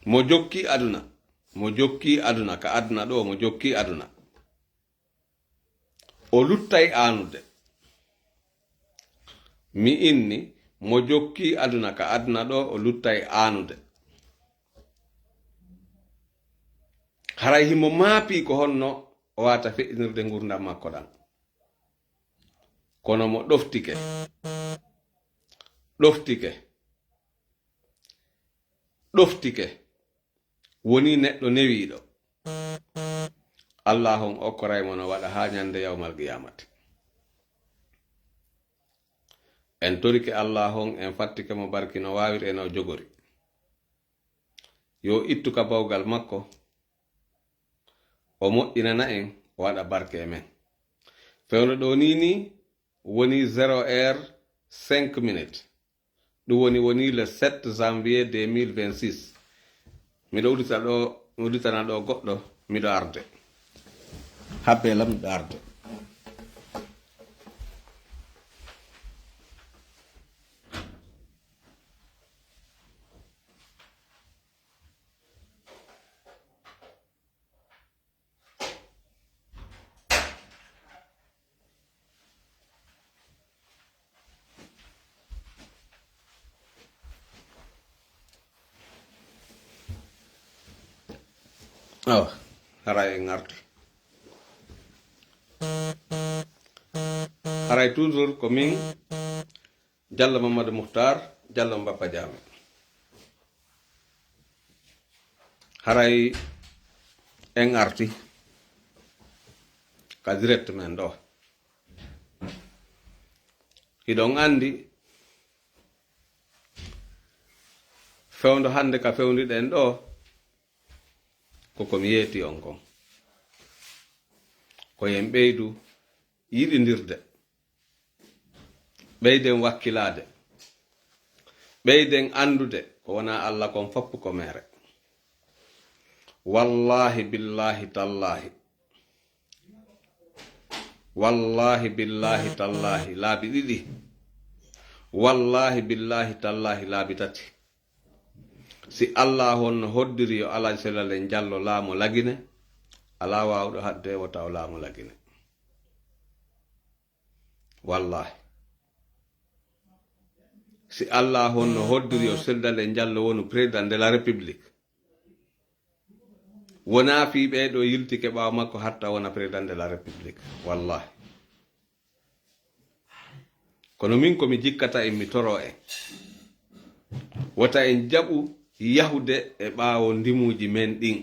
Mo jokki aduna, mo jokki aduna, ka aduna ɗoo, mo jokki aduna. O luttay aanude. Mi inni, mo jokki aduna, ka aduna ɗoo, o luttay aanude. Haray himo maapii ko honno o waata feƴƴinirde ngurndan makko ɗan. Kono mo ɗoftike, ɗoftike, ɗoftike, wonii neɗɗo newiiɗo. Allaahu on okkoray mo no waɗa haa ñande yawmal qiyaamati. En torike Allaahu on, en fattike mo barki no waawiri e no jogori. Yo ittu ka bawgal makko, o moƴƴinana en, o waɗa barke e men. Fewndo ɗoo nii nii woni zéro heure cinq minutes. Ɗum woni, woni le sept janvier deux mille vingt-six. Miɗo uddita ɗoo, mi udditana ɗoo goɗɗo, miɗo arde. Habbee lam, miɗo arde. Awa, hara en arti. Haray toujours ko min, Jallo Mamadou Muhtar, Jallo Mbappa Jaame. Haray en arti ka direct men ɗo. Hiɗon anndi fewndo hannde ka fewndiɗen ɗo, ko ko mi yeeti on kon. Ko en ɓeydu yiɗindirde, ɓeyden wakkilaade, ɓeyden anndude ko wonaa Alla kon fof ko meere. Wallaahi, billaahi, tallaahi. Wallaahi, billaahi, tallaahi, laabi ɗiɗi. Wallaahi, billaahi, tallaahi, laabi tati. Si Allaahu on no hoddiri yo Alaaji Sella Len Jallo laamu Lagine, alaa waawuɗo haɗde wota o laamu Lagine. Wallaahi. Si Allaahu on no hoddiri yo Sella Len Jallo wonu président de la République, wonaa fii ɓee ɗoo yiltike ɓaawo makko hatta wona président de la République. Wallaahi. Kono min ko mi jikkata en, mi toroo en. Wota en jaɓu yahude e ɓaawo ndimuuji men ɗin.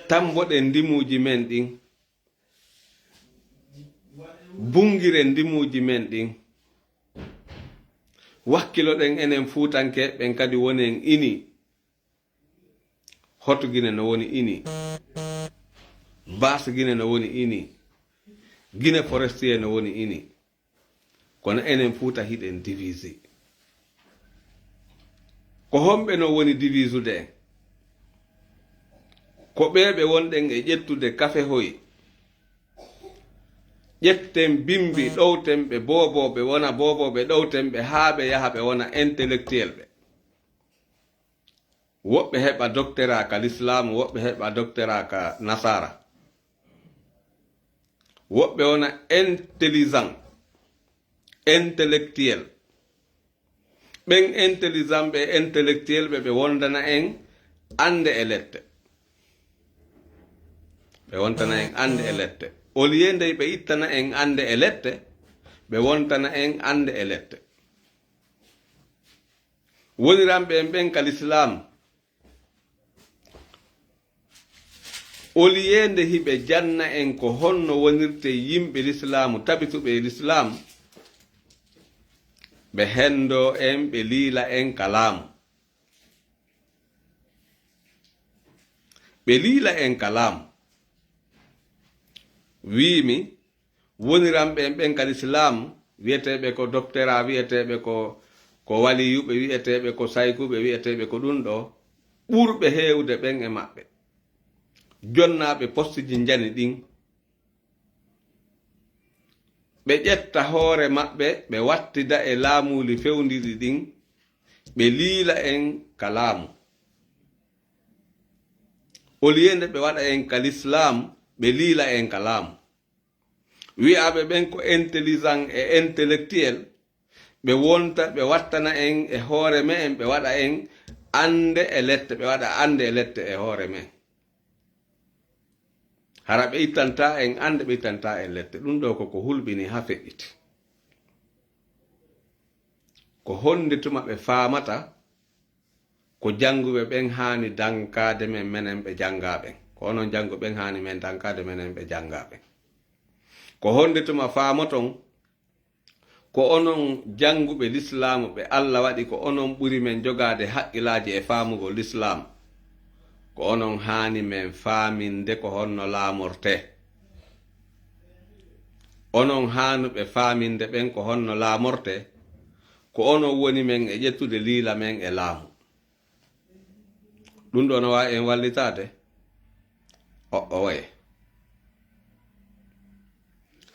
Tamboɗen ndimuuji men ɗin. Bungiren ndimuuji men ɗin. Wakkiloɗen enen Fuutanke ɓen kadi wonen inii. Hoto Gine no woni inii. Basse Gine no woni inii. Gine Forestier no woni inii. Kono enen Fuuta hiɗen divisé. Ko homɓe no woni diviisude en? Ko ɓee ɓe wonɗen e ƴettude kafe hoy. Ƴetten bimbi, ɗowten ɓe booboo, ɓe wona booboo, ɓe ɗowten ɓe haa ɓe yaha ɓe wona intellectuel ɓe. Woɓɓe heɓa doctorat ka lislaamu, woɓɓe heɓa doctorat ka nasaara. Woɓɓe wona intelligent, intellectuel. Ɓen intelligent ɓe, intellectuel ɓe, ɓe wondana en annde e lette. Ɓe wontana en annde e lette. Au lieu ndey ɓe ittana en annde e lette, ɓe wontana en annde e lette. Woniranɓe en ɓen ka lislaam, au lieu nde hiɓe janna en ko honno wonirte yimɓe lislaamu, tabituɓe e lislaam, ɓe hendoo en, ɓe liila en ka laamu. Ɓe liila en ka laamu. Wiimi, woniranɓe en ɓen ka lislaam, wi'eteeɓe ko doctorat, wi'eteeɓe ko, ko waliyuɓe, wi'eteeɓe ko saykuɓe, wi'eteeɓe ko ɗun ɗoo, ɓurɓe heewude ɓen e maɓɓe, jonnaaɓe postiji njani ɗin, ɓe ƴetta hoore maɓɓe, ɓe wattida e laamuuli fewndiɗi ɗin, ɓe liila en ka laamu. Au lieu nde ɓe waɗa en ka lislaam, ɓe liila en ka laamu. Wi'aaɓe ɓen ko intelligent e intellectuel, ɓe wonta, ɓe wattana en e hoore me'en, ɓe waɗa en annde e lette, ɓe waɗa annde e lette e hoore me'en. Hara ɓe ittantaa en annde, ɓe ittantaa en lette. Ɗun ɗoo ko ko hulɓini haa feƴƴiti. Ko honde tuma ɓe faamata ko jannguɓe ɓen haani dankaade men, menen ɓe janngaa ɓen? Ko onon jannguɓe ɓen haani men dankaade, menen ɓe janngaa ɓen. Ko honde tuma faamoton ko onon jannguɓe lislaamu ɓe Alla waɗi ko onon ɓuri men jogaade haqqilaaji e faamugol lislaam? Ko onon haani men faaminde ko honno laamortee. Onon haanuɓe faaminde ɓen ko honno laamortee, ko onon woni men e ƴettude liila men e laamu. Ɗun ɗoo no waawi en wallitaade? O'owe.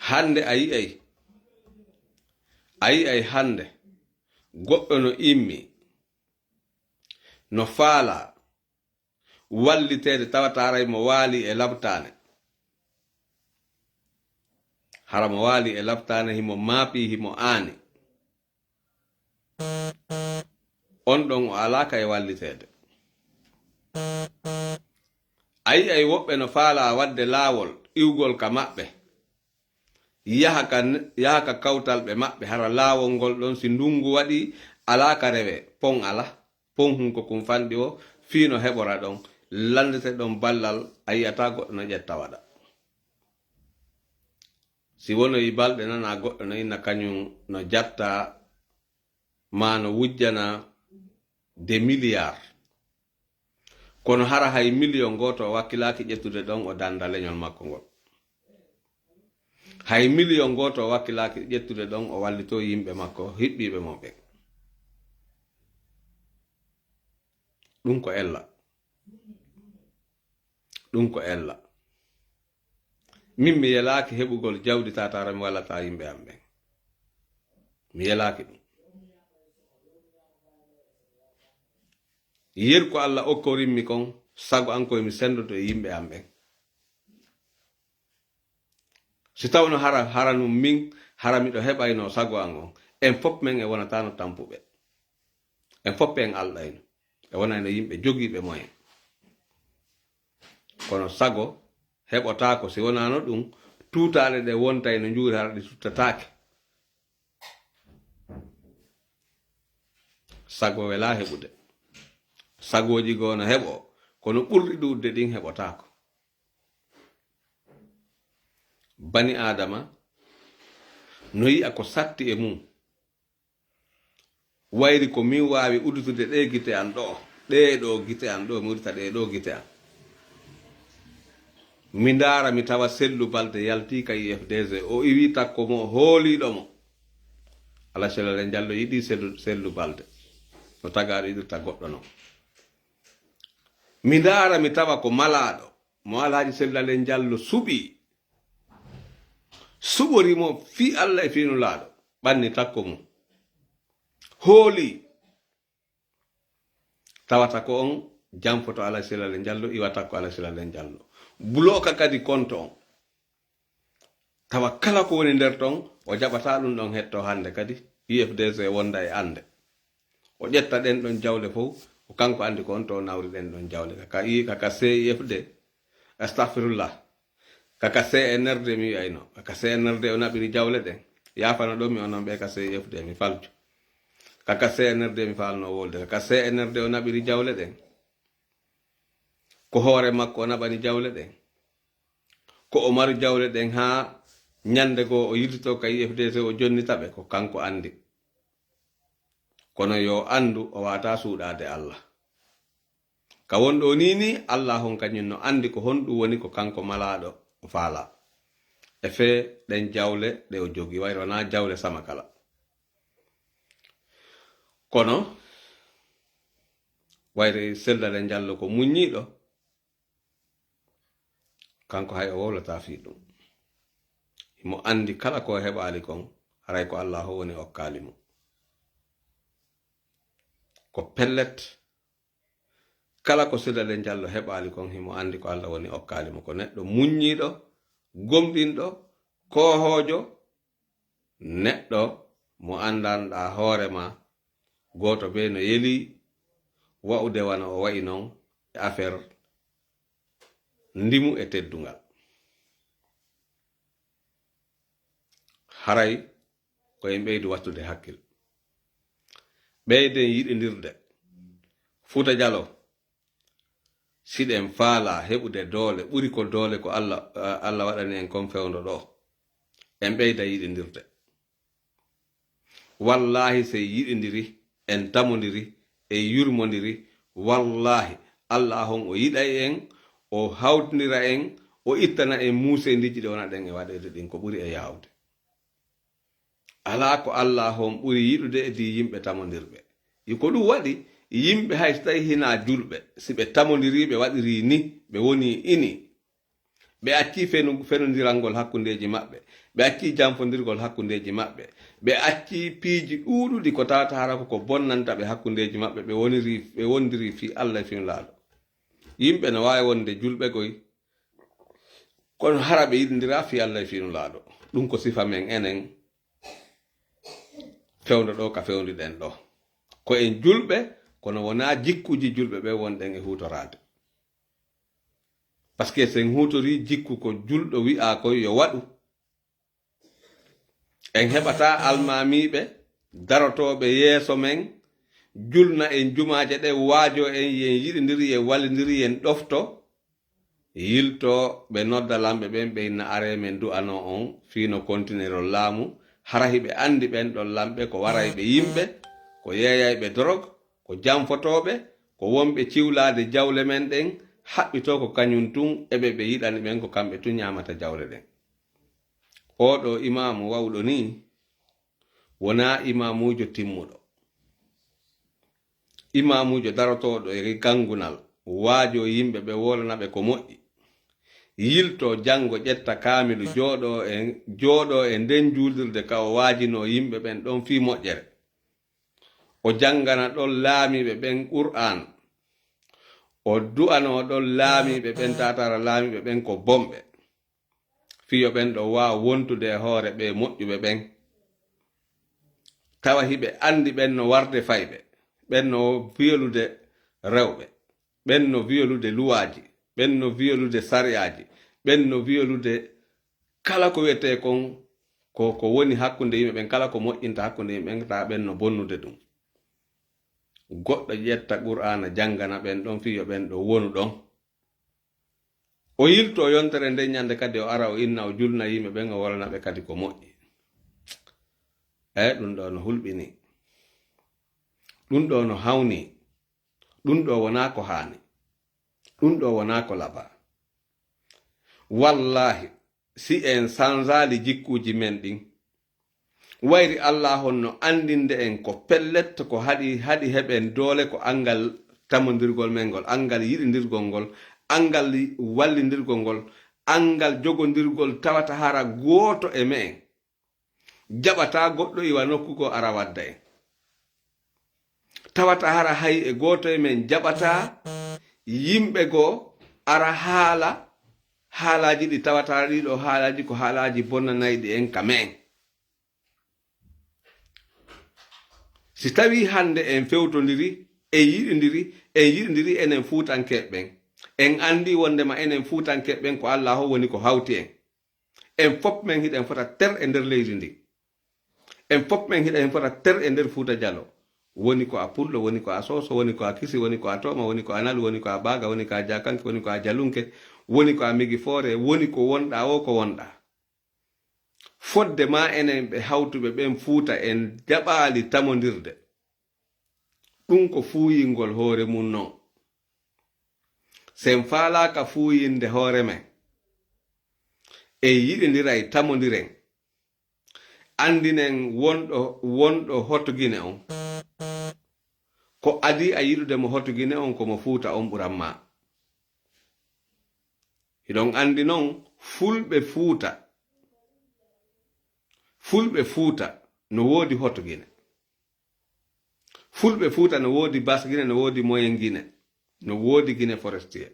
Hannde a yi'ay, a yi'ay hannde goɗɗo no immi, no faalaa walliteede, tawata haray mo waali e labtaane. Hara mo waali e labtaane, himo maapii, himo aani. On ɗon o alaa ka e walliteede. A yi'ay woɓɓe no faalaa waɗde laawol iwgol ka maɓɓe. yaha ka, yaha ka kawtalɓe maɓɓe, hara laawol ngol ɗon, si ndungu waɗii, alaa ka rewee, pon alaa, pon hun ko kun fanɗi o, fii no heɓora ɗon, lanndete ɗon ballal, a yi'ataa goɗɗo no ƴetta waɗa. Si wonoyi balɗe nanaa goɗɗo no inna kañun no jatta, maa no wujjana des milliards. Kono hara hay miliyon gooto o wakkilaaki ƴettude ɗon o dannda leñol makko ngol. Hay miliyon gooto o wakkilaaki ƴettude ɗon o wallitoo yimɓe makko hiɓɓiiɓe mo ɓen. Ɗun ko ella. Ɗun ko ella. Min mi yelaaki heɓugol jawdi tataara mi wallataa yimɓe am ɓen. Mi yelaaki ɗun. Yeru ko Alla okkorimmi kon, sago an ko mi sendoto e yimɓe am ɓen. Si tawno hara, hara nun min, hara miɗo heɓayno sago an on, en fof men e wonataano tampuɓe. En fof en alɗayno. E wonayno yimɓe jogiiɓe moyen. Kono sago heɓotaako, si wonaano ɗun, tuutaale ɗe wontay no njuuri hara ɗi tuttataake. Sago welaa heɓude. Sagooji goo no heɓoo, kono ɓurɗi ɗuuɗude ɗin heɓotaako. Bani Aadama no yi'a ko satti e mum. Wayri ko min waawi uddutude ɗee gite an ɗoo, ɗee ɗoo gite an ɗoo, mi uddita ɗee ɗoo gite an. Mi ndaara, mi tawa Sellu Balde yaltii ka U F D G, o iwii takko mo, o hooliiɗo mo. Alashelale Njallo yiɗii Sellu, Sellu Balde. No tagaaɗo yiɗirta goɗɗo non. Mi ndaara, mi tawa ko malaaɗo, mo Alhaji Sellu Alen Njallo suɓii. Suɓori mo fii Alla e fii Nulaaɗo. Ɓanni takko mum. Hoolii. Tawata ko on janfoto Alhaji Sellu Alen Njallo, iwata ko Alhaji Sellu Alen Njallo. Bulooka kadi konto on. Tawa kala ko woni nder ton, o jaɓataa ɗun ɗon hetto hannde kadi, U F D G wonda e annde. O ƴetta ɗen ɗon jawle fow, ko kanko anndi ko on to o nawri ɗen ɗon jawle. Ka, ka, i-, ka, ka C I F D, astahfirullah, ka, ka C N R D mi wi'ayno, ka, ka C N R D o naɓiri jawle ɗen. Yaafano ɗon mi onon ɓe ka C I F D, mi falju. Ka, ka C N R D mi faalno wolde, ka, ka C N R D o naɓiri jawle ɗen. Ko hoore makko o naɓani jawle ɗen. Ko o maru jawle ɗen haa ñannde goo o yiltitoo ka U F D G o jonnita ɓe, ko kanko anndi. Kono yo anndu o waawataa suuɗaade Alla. Ka wonɗoo nii nii, Alla on kañun no anndi ko honɗun woni ko kanko malaaɗo o faalaa. E fee ɗen jawle ɗe o jogii, wayri wonaa jawle sama kala. Kono, wayri Sellu Alen Njallo ko muññiiɗo, kanko hay o wowlataa fii ɗun. Himo anndi kala ko o heɓaali kon, haray ko Allaahu woni okkaali mo. Ko pellet, kala ko Sellu Alen Njallo heɓaali kon, himo anndi ko Alla woni okkaali mo. Ko neɗɗo muññiiɗo, gomɗinɗo, koohoojo, neɗɗo mo anndanɗaa hoore maa, gooto bee no yelii wa'ude wano o wa'i non e affaire ndimu e teddungal. Haray ko en ɓeydu wattude hakkil. Ɓeyden yiɗindirde. Fuuta Jaloo, si ɗen faalaa heɓude doole, ɓuri ko doole ko Alla, Alla waɗani en kon fewndo ɗoo, en ɓeyda yiɗindirde. Wallaahi, si en yiɗindiri, en tamondiri, en yurmondiri, wallaahi, Alla on o yiɗay en, o hawtindira en, o ittana en muuseendiiji ɗi wonanɗen e waɗeede ɗin ko ɓuri e yaawde. Alaa ko Alla on ɓuri yiɗude e dii yimɓe tamondirɓe. Yo ko ɗun waɗi, yimɓe hay so tawii hinaa julɓe, si ɓe tamondirii, ɓe waɗirii ni, ɓe wonii ini, ɓe accii fenu-, fenondirangol hakkundeeji maɓɓe, ɓe accii janfondirgol hakkundeeji maɓɓe, ɓe accii piiji ɗuuɗuɗi ko tawata hara ko ko bonnanta ɓe hakkundeeji maɓɓe, ɓe wonirii, ɓe wondirii fii Alla e fii Nulaaɗo. Yimɓe no waawi wonde julɓe koy, kono hara ɓe yiɗindiraa fii Alla e fii Nulaaɗo. Ɗun ko sifa men enen fewndo ɗoo ka fewndiɗen ɗoo. Ko en julɓe, kono wonaa jikkuuji julɓe ɓe wonɗen e huutoraade. Parce que si en huutorii jikku ko julɗo wi'aa kon yo waɗu, En heɓataa almaamiiɓe darotooɓe yeeso men, julna en jumaaje ɗen, waajoo en, yen yiɗindiri, yen wallindiri, yen ɗofto. Yiltoo ɓe nodda lamɓe ɓen, ɓe inna aree men du'anoo on, fii no kontineron laamu, hara hiɓe anndi ɓen ɗon lamɓe ko warayɓe yimɓe, ko yeeyayɓe dorog, ko janfotooɓe, ko wonɓe ciwlaade jawle men ɗen, haɓɓitoo ko kañun tun, eɓe ɓe yiɗani ɓen ko kamɓe tun ñaamata jawle ɗen. Oo ɗoo imaamu wawɗo nii, wonaa imaamuujo timmuɗo. Imaamuujo darotooɗo e gangunal, waajoo yimɓe ɓe, wolana ɓe ko moƴƴi. Yiltoo janngo, ƴetta kaamilu, jooɗoo e, jooɗoo e nden juulirde ka o waajinoo yimɓe ɓen ɗon fii moƴƴere. O janngana ɗon laamiiɓe ɓen Qur'aan. O du'anoo ɗon laamiiɓe ɓen, taataara laamiiɓe ɓen ko bonɓe. Fii yo ɓen ɗon waaw wontude e hoore ɓee moƴƴuɓe ɓen. Tawa hiɓe anndi ɓen no warde fayɓe, ɓen no violude rewɓe, ɓen no violude luwaaji, ɓen no violude sariyaaji, ɓen no violude kala ko wi'etee kon ko, ko woni hakkunde yimɓe ɓen, kala ko moƴƴinta hakkunde yimɓe ɓen, tawa ɓen no bonnude ɗum. Goɗɗo ƴetta Qur'aana janngana ɓen ɗon fii yo ɓen ɗon wonu ɗon. O yiltoo yontere nden ñande kadi, o ara, o inna, o julna yimɓe ɓen, o wolana ɓe kadi ko moƴƴi. Eey, ɗum ɗoo no hulɓinii. Ɗum ɗoo no hawnii. Ɗum ɗoo wonaa ko haani. Ɗum ɗoo wonaa ko labaa. Wallaahi, si en sanzaali jikkuuji men ɗin, wayri Allaahu on no anndinde en ko pellet, ko haɗi, haɗi heɓen doole, ko anngal tamondirgol men ngol, anngal yiɗindirgol ngol, anngal wallindirgol ngol, anngal jogondirgol, tawata hara gooto e me'en jaɓataa goɗɗo iwa nokku goo ara wadda en. Tawata hara hay e gooto e men jaɓataa yimɓe goo ara haala haalaaji ɗi tawata hara ɗii ɗoo haalaaji ko haalaaji bonnanayɗi en ka me'en. Si tawii hannde en fewtondiri, en yiɗindiri, en yiɗindiri enen Fuutankeeɓe ɓen, en anndii wonndema enen Fuutankeeɓe ɓen ko Allaahu woni ko hawti en. En fof men hiɗen fota ter e nder leydi ndi. En fof men hiɗen fota ter e nder Fuuta Jaloo. Woni ko a Pullo, woni ko a Sooso, woni ko a Kisi, woni ko a Tooma, woni ko a Nalu, woni ko a Baaga, woni ko a Jaakanke, woni ko a Jalunke, woni ko a Migi Foore, woni ko wonɗaa woo ko wonɗaa. Fodde maa enen ɓe hawtuɓe ɓen Fuuta en jaɓaali tamondirde. Ɗum ko fuuyingol hoore mum non. Si en faalaaka fuuyinde hoore men, en yiɗindiray, tamondiren, anndinen wonɗo, wonɗo hoto Gine on. Ko adii a yiɗude mo hoto Gine on, ko mo Fuuta on ɓuran maa. Hiɗon anndi non, Fulɓe Fuuta, Fulɓe Fuuta no woodi hoto Gine. Fulɓe Fuuta no woodi Basse Guinée, no woodi Moyenne Guinée, no woodi Guinée Forestière.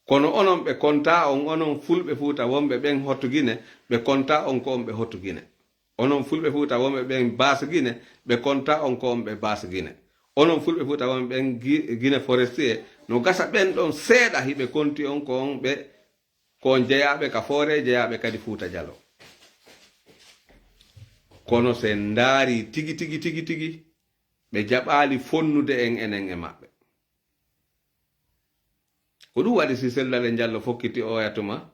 Kono onon ɓe kontaa on, onon Fulɓe Fuuta wonɓe ɓen hoto Guinée, ɓe kontaa on ko on ɓe hoto Guinée. Onon Fulɓe Fuuta wonɓe ɓen Basse Guinée, ɓe kontaa on ko on ɓe Basse Guinée. Onon Fulɓe Fuuta wonɓe ɓen Gui-, Guinée Forestière, no gasa ɓen ɗon seeɗa hiɓe konti on ko on ɓe ko on jeyaaɓe ka Foore, jeyaaɓe kadi Fuuta Jaloo. Kono si en ndaarii tigi, tigi, tigi, tigi, ɓe jaɓaali fonnude en enen e maɓɓe. Ko ɗum waɗi si Sellu Daleŋ Jallo fokkiti oya tuma,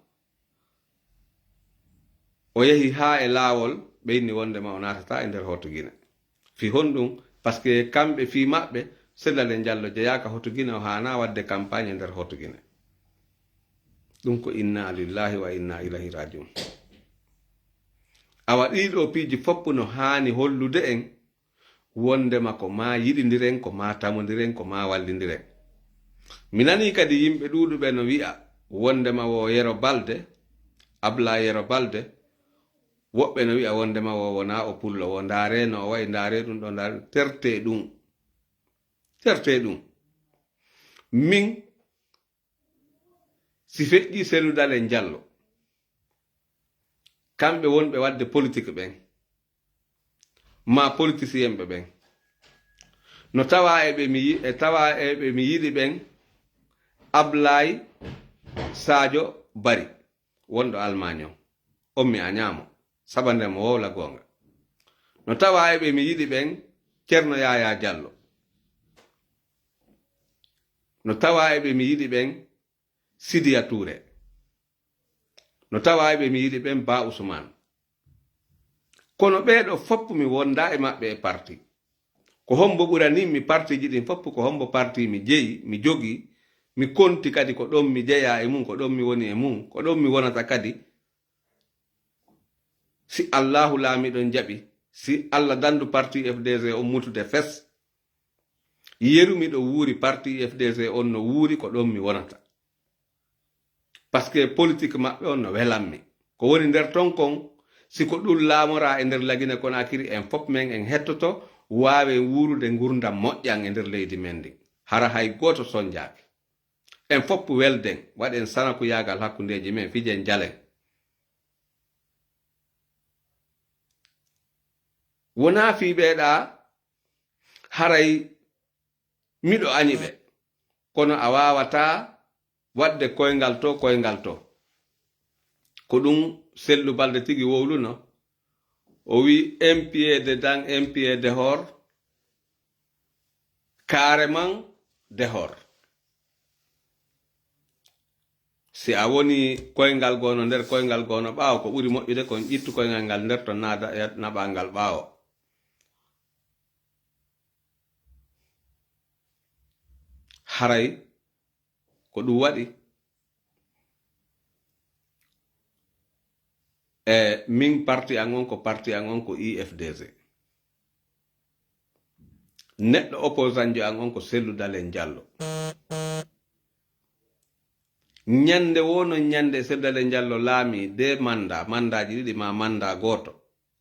o yehi haa e laawol, ɓe inni wonndema o naatataa e nder Hoto Gine. Fii honɗum? Parce que kamɓe fii maɓɓe, Sellu Daleŋ Jallo jeyaaka Hoto Gine, o haanaa waɗde campagne e nder Hoto Gine. Ɗum ko inna lillahi wa inna ilayhi rajiun. Awa ɗii ɗoo piiji fof no haani hollude en wonndema ko maa yiɗindiren, ko maa tamondiren, ko maa wallindiren. Mi nanii kadi yimɓe ɗuuɗuɓe no wi'a wonndema wo Yero Balde, Abla Yero Balde, woɓɓe no wi'a wonndema wo wonaa o pullo, wo ndaaree no o wa'i, ndaaree ɗum ɗoo, ndaaree, tertee ɗum. Tertee ɗum. Min, si feƴƴii Sellu Daleŋ Jallo, kamɓe wonɓe waɗde politik ɓen, maa politisiyeenɓe ɓen, no tawaa e ɓe mi yi-, e tawaa e ɓe mi yiɗi ɓen, Ablaay Saajo Bari, wonɗo Almaañ on. On mi añaamo. Saba nden mo wowla goonga. No tawaa e ɓe mi yiɗi ɓen, Ceerno Yaayaa Jallo. No tawaa e ɓe mi yiɗi ɓen, Sidiya Tuure. No tawaa e ɓe mi yiɗi ɓen, Ba Usmaan. Kono ɓee ɗoo fof mi wondaa e maɓɓe e parti. Ko hombo ɓuranii mi partiiji ɗin fof? Ko hombo parti mi jeyi, mi jogii, mi konti kadi ko ɗon mi jeyaa e mun, ko ɗon mi woni e mun, ko ɗon mi wonata kadi? Si Allaahu Laamiiɗo on jaɓi, si Alla dandu parti F D C on mutude fes, yeru miɗo wuuri parti F D C on no wuuri, ko ɗon mi wonata. Parce que politique maɓɓe on no welammi. Ko woni nder ton kon, si ko ɗun laamoraa e nder Lagine Konakiri, en fof men en hettoto, waawen wuurude ngurndan moƴƴan e nder leydi men ndin. Hara hay gooto sonjaaki. En fof welden, waɗen sanakuyaagal hakkundeeji men, fijen jalen. Wonaa fii ɓee ɗaa, haray miɗo añi ɓe. Kono a waawataa waɗde koyngal to, koyngal to. Ko ɗun Sellu Balde tigi wowluno. O wi'i, un pied dedans, un pied dehors, carrément dehors. Si a woni koyngal goo no nder, koyngal goo no ɓaawo, ko ɓuri moƴƴude kon ƴittu koyngal ngal nder ton, naada, naɓaa ngal ɓaawo. Haray ko ɗun waɗi. E min, parti an on ko, parti an on ko I F D C. Neɗɗo opposant jo an on ko Sellu Dalen Jallo. Ñande woo non ñande Sellu Dalen Jallo laami de manda, mandaaji ɗiɗi maa mandaa gooto.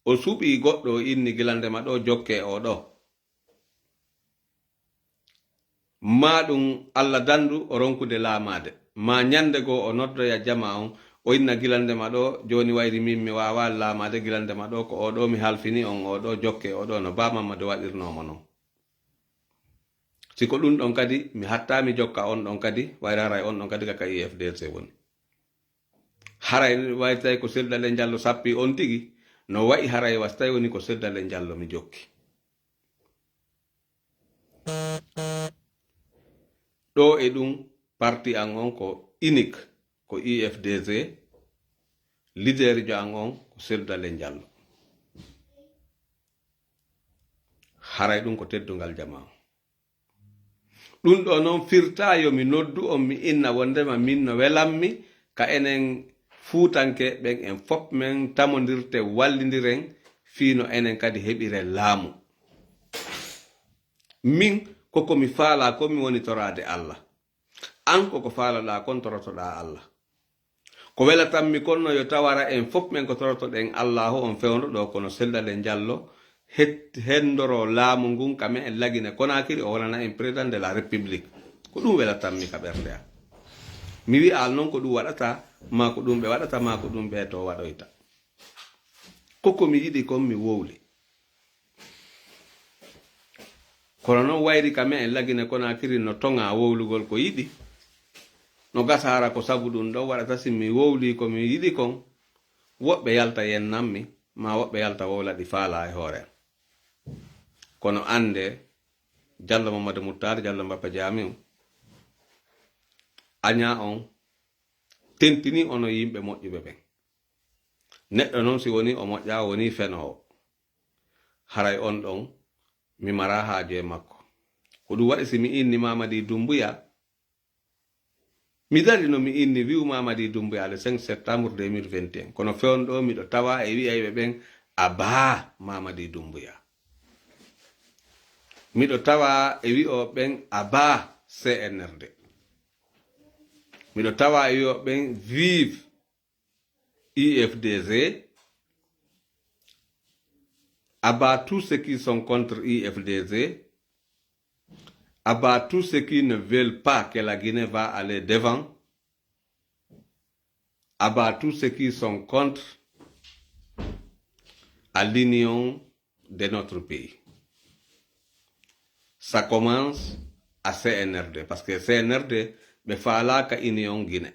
O suɓii goɗɗo, o inni, "Gila ndema ɗoo, jokkee oo ɗoo." Maa ɗun Alla dandu o ronkude laamaade. Maa ñande goo o noddoya jamaa on, o inna, "Gila ndema ɗoo, jooni wayri min mi waawaa laamaade, gila ndema ɗoo ko oo ɗoo mi halfini on, oo ɗoo jokkee oo ɗoo," no Baa Mammadu waɗirnoo mo non. Si ko ɗun ɗon kadi, mi hattaa mi jokka on ɗon kadi, wayra haray on ɗon kadi ka, ka I F D C woni. Haray wayri tawi ko Sellu Dalen Jallo sappii on tigi, no wa'i haray wa si tawi woni ko Sellu Dalen Jallo mi jokki. Ɗoo e ɗun, parti an on ko unique, ko I F D C, leader jo an on ko Sellu Dalen Jallo. Haray ɗun ko teddungal jamaa on. Ɗun ɗoo non firtaa yo mi noddu on, mi inna wondema min no welammi ka enen Fuutanke ɓen, en fof men tamondirten, wallindiren fii no enen kadi heɓiren laamu. Min, ko ko mi faalaa kon mi woni toraade Alla. An, ko ko faalaɗaa kon torotoɗaa Alla. Ko welatammi kon no yo tawara en fof men ko torotoɗen Allaahu on fewndo ɗoo, kono Sellu Dalen Jallo het-, hendoroo laamu ngun ka me'en Lagine Konakiri, o wonana en Président de la République. Ko ɗun welatammi ka ɓernde an. Mi wi'aali non ko ɗun waɗata, maa ko ɗun ɓe waɗata, maa ko ɗun ɓee too waɗoyta. Ko ko mi yiɗi kon mi wowli. Kono non wayri ka me'en Lagine Konakiri no toŋaa wowlugol ko yiɗi. No gasa hara ko sabu ɗun ɗon waɗata si mi wowlii ko mi yiɗi kon, woɓɓe yalta yennammi, maa woɓɓe yalta wowla ɗi faalaa e hoore an. Kono annde, Jallo Mammadu Muttaar, Jallo Mbappa Jaamiu, añaa on tentinii onon yimɓe moƴƴuɓe ɓen. Neɗɗo non si wonii o moƴƴaa, o wonii fenoowo. Haray on ɗon, mi maraa haaju e makko. Ko ɗun waɗi si mi inni Mamadi Doumbouya, mi dari no mi inni wi'u Mamadi Doumbouya le cinq septembre deux mille vingt et un. Kono fewndo ɗoo miɗo tawaa e wi'ayɓe ɓen a baa Mamadi Doumbouya. Miɗo tawaa e wi'ooɓe ɓen a baa C N R D. Miɗo tawaa e wi'ooɓe ɓen vive I F D Z, à bas tous ceux qui sont contre I F D Z, à bas tous ceux qui ne veulent pas que la Guinée va aller devant, à bas tous ceux qui sont contre à l'union de notre pays. Ça commence à C N R D, parce que C N R D ɓe faalaaka union Guinée.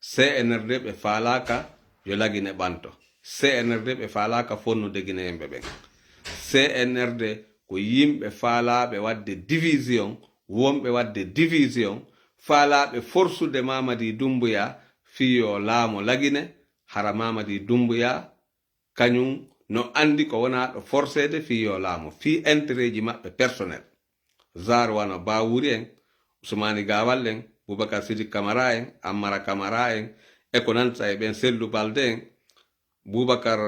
C N R D ɓe faalaaka yo la Guinée ɓanto. C N R D ɓe faalaaka fonnude Gineyenɓe ɓen. C N R D ko yimɓe faalaaɓe waɗde division, wonɓe waɗde division, faalaaɓe forsude Mamadi Doumbouya fii yo laamo Lagine, hara Mamadi Doumbouya kañun no anndi ko wonaa ɗo forseede fii yo laamo, fii intérêt ji maɓɓe personnel. Genre wano Bawuri en, Usmani Gawal en, Boubacar Sidiki Camara en, Ammara Camara en, e ko nanta e ɓen, Sellu Balde en, Boubacar,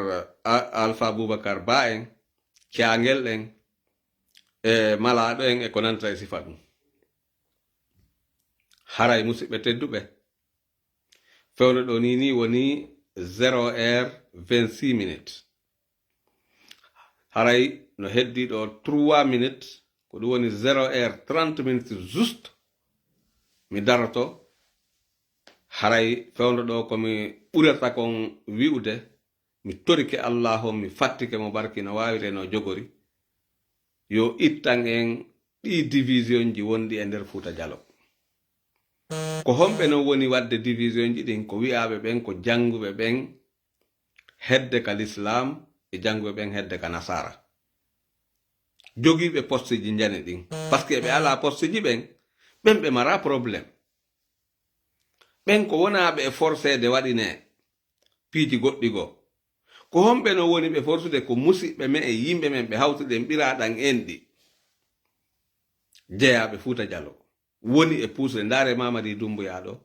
A-, Alpha Boubacar Ba en, Caangel en, e Malaaɗo en, e ko nanta e sifa ɗum. Haray, musidɓe tedduɓe, fewndo ɗoo nii, nii woni zéro heure vingt-six minutes. Haray no heddii ɗoo trois minutes, ko ɗum woni zéro heure trente minutes juste, mi daroto. Haray fewndo ɗoo ko mi ɓurata kon wi'ude, mi torike Allaahu on, mi fattike mo barki no waawiri e no jogori, yo ittan en ɗii divisionji wonɗi e nder Fuuta Jaloo. Ko homɓe non woni waɗde divisionji ɗin? Ko wi'aaɓe ɓen ko jannguɓe ɓen hedde ka Lislaam e jannguɓe ɓen hedde ka Nasaara. Jogiiɓe posteji njani ɗin, parce que ɓe alaa posteji ɓen, ɓen ɓe maraa problème. Ɓen ko wonaaɓe e forceede waɗinee piiji goɗɗi goo. Ko homɓe non woni ɓe forsude? Ko musiɓɓe men e yimɓe men ɓe hawtuɗen ɓiraaɗan enɗi jeyaaɓe Fuuta Jaloo. Woni e puusde. Ndaaree Mamadi Doumbouya ɗoo.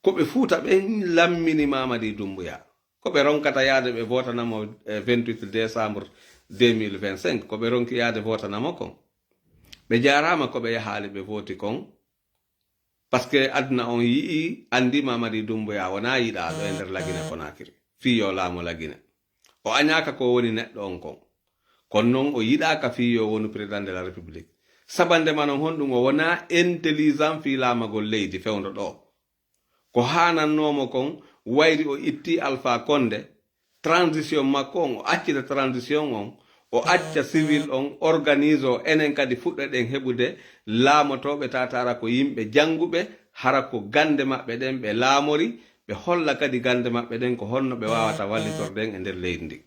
Ko ɓe Fuuta ɓen lammini Mamadi Doumbouya. Ko ɓe ronkata yaade ɓe vootana mo, eh, vingt-huit décembre deux mille vingt-cinq. Ko ɓe ronki yaade vootana mo kon. Ɓe jaaraama ko ɓe yahaali ɓe vooti kon. Parce que aduna on yi'ii, anndii Mamadi Doumbouya wonaa yiɗaaɗo e nder Lagine Konakiri. Fii yo laamo Lagine. O añaaka ko woni neɗɗo on kon. Kono non o yiɗaaka fii yo wonu président de la République. Sabande ma non honɗum o wonaa intelligent fii laamagol leydi fewndo ɗoo. Ko haanannoo mo kon wayri o ittii Alpha Condé, transition makko on, o accita transition on, o acca civil on organise o, enen kadi fuɗɗoɗen heɓude laamotooɓe taataara ko yimɓe jannguɓe, hara ko gannde maɓɓe ɗen ɓe laamori, ɓe holla kadi gannde maɓɓe ɗen ko honno ɓe waawata wallitorde en e nder leydi ndin.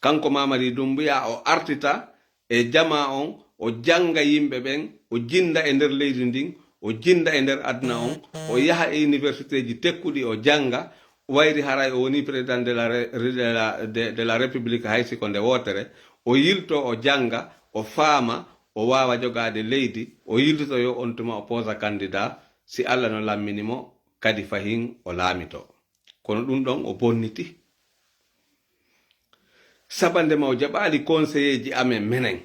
Kanko Mamadi Doumbouya o artita e jamaa on, o jannga yimɓe ɓen, o jinnda e nder leydi ndin, o jinnda e nder aduna on, o yaha e universitéji tekkuɗi o jannga, wayri haray o woni président de la Ré-, de la, de, de la République hay si ko nde wootere, o yiltoo o jannga, o faama, o waawa jogaade leydi, o yiltitoo yo on tuma o poosa candidat, si Alla no lammini mo, kadi fahin o laamitoo. Kono ɗum ɗon o bonniti. Sabande ma o jaɓaali konseyeeji amen menen,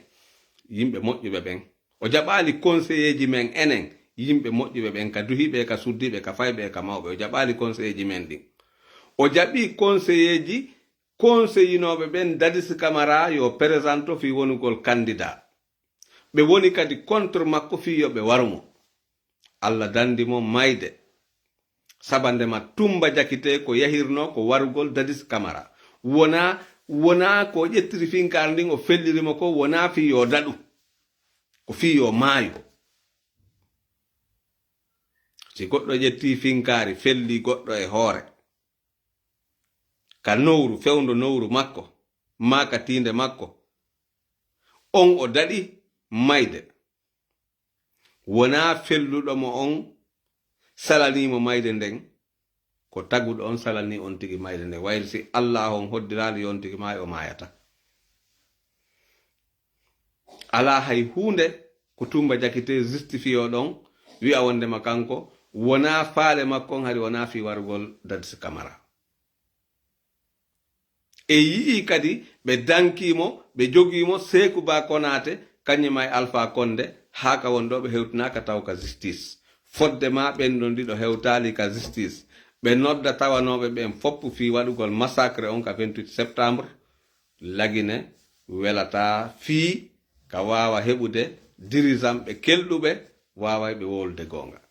yimɓe moƴƴuɓe ɓen. O jaɓaali konseyeeji men enen, yimɓe moƴƴuɓe ɓen, ka duhiiɓe, ka suddiiɓe, ka fayɓe, ka mawɓe. O jaɓaali konseyeeji men ɗin. O jaɓii konseyeeji konseyinooɓe ɓen, Dadis Camara yo peresanto fii wonugol kandidaa. Ɓe woni kadi contre makko fii yo ɓe waru mo. Alla dandi mo mayde. Sabande ma Tumba Jakite ko yahirnoo ko warugol Dadis Camara. Wonaa, wonaa ko o ƴettiri finkaari ndin o felliri mo ko, wonaa fii yo daɗu. Ko fii yo maayu. Si goɗɗo ƴettii finkaari, fellii goɗɗo e hoore, ka nowru, fewndo nowru makko, maa ka tiinde makko, on o daɗi mayde. Wonaa felluɗo mo on salanii mo mayde nden, ko taguɗo on salanii on tigi mayde nden. Wayri si Allaahu on hoddiraali yo on tigi maayo, o maayata. Alaa hay huunde ko Tumba Jakite justifiyoo ɗon, wi'a wondema kanko wonaa faale makko on, hari wonaa fii warugol Dadis Camara. E yi'ii kadi ɓe dankii mo, ɓe jogii mo, Seeku Ba Konaate, kañum e Alpha Condé, haa ka woni ɗoo ɓe hewtinaaka taw ka justice. Fodde maa ɓen ɗon ɗiɗo hewtaali ka justice. Ɓe nodda tawanooɓe ɓen fof fii waɗugol massacre on ka vingt-huit septembre. Lagine welataa fii ka waawa heɓude dirigeantɓe kelɗuɓe, waawayɓe wowlude goonga.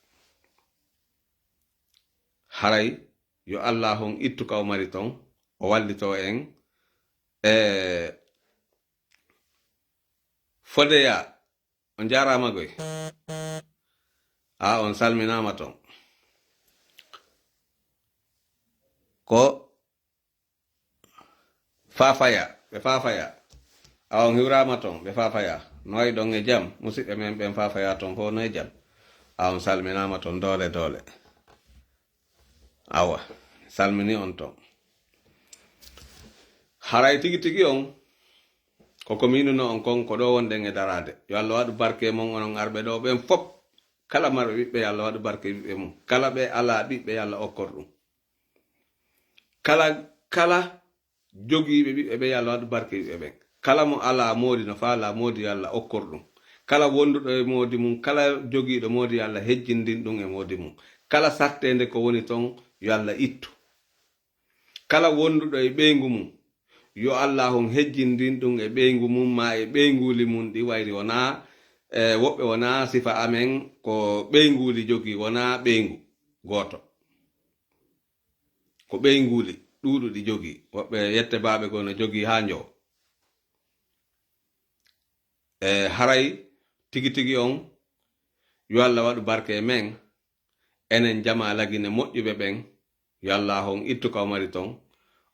Haray yo Allaahu on ittu ka o mari ton, o wallitoo en. E Fodeya, on jaaraama goy. A, on salminaama ton. Ko Faafaya, ɓe Faafaya. A on hiwraama ton, ɓe Faafaya. No wa'i ɗon e jam, musiɓɓe men ɓen Faafaya ton fow no e jam. A on salminaama ton doole doole. Awa, salmini on ton. Haray tigi tigi on, ko ko miinuno on kon, ko ɗo wonɗen e daraade. Yo Allah waɗu barke e mon onon arɓe ɗo ɓen fow. Kala marɓe ɓiɓɓe, yo Allah waɗu barke e ɓiɓɓe mum. Kala ɓe alaa ɓiɓɓe, yo Allah okkor ɗum. Kala, kala jogiiɓe ɓiɓɓe ɓen, yo Allah waɗu barke e ɓiɓɓe ɓen. Kala mo alaa moodi, no faalaa moodi, yo Allah okkor ɗum. Kala wonduɗo e moodi mum, kala jogiiɗo moodi, yo Allah hejjindin ɗum e moodi mum. Kala satteende ko woni ton, yo Allah ittu. Kala wonduɗo e ɓeyngu mum, yo Allah on hejjindin ɗum e ɓeyngu mum, maa e ɓeynguuli mum ɗi wayri wonaa, e, woɓɓe wonaa sifa amen, ko ɓeynguuli jogii, wonaa ɓeyngu gooto. Ko ɓeynguuli ɗuuɗuɗi jogii. Woɓɓe yette baaɓe goo no jogii haa njowo. E, haray tigi tigi on, yo Allah waɗu barke e men, enen jamaa Lagine moƴƴuɓe ɓen, yo Allah on ittu ka o mari ton,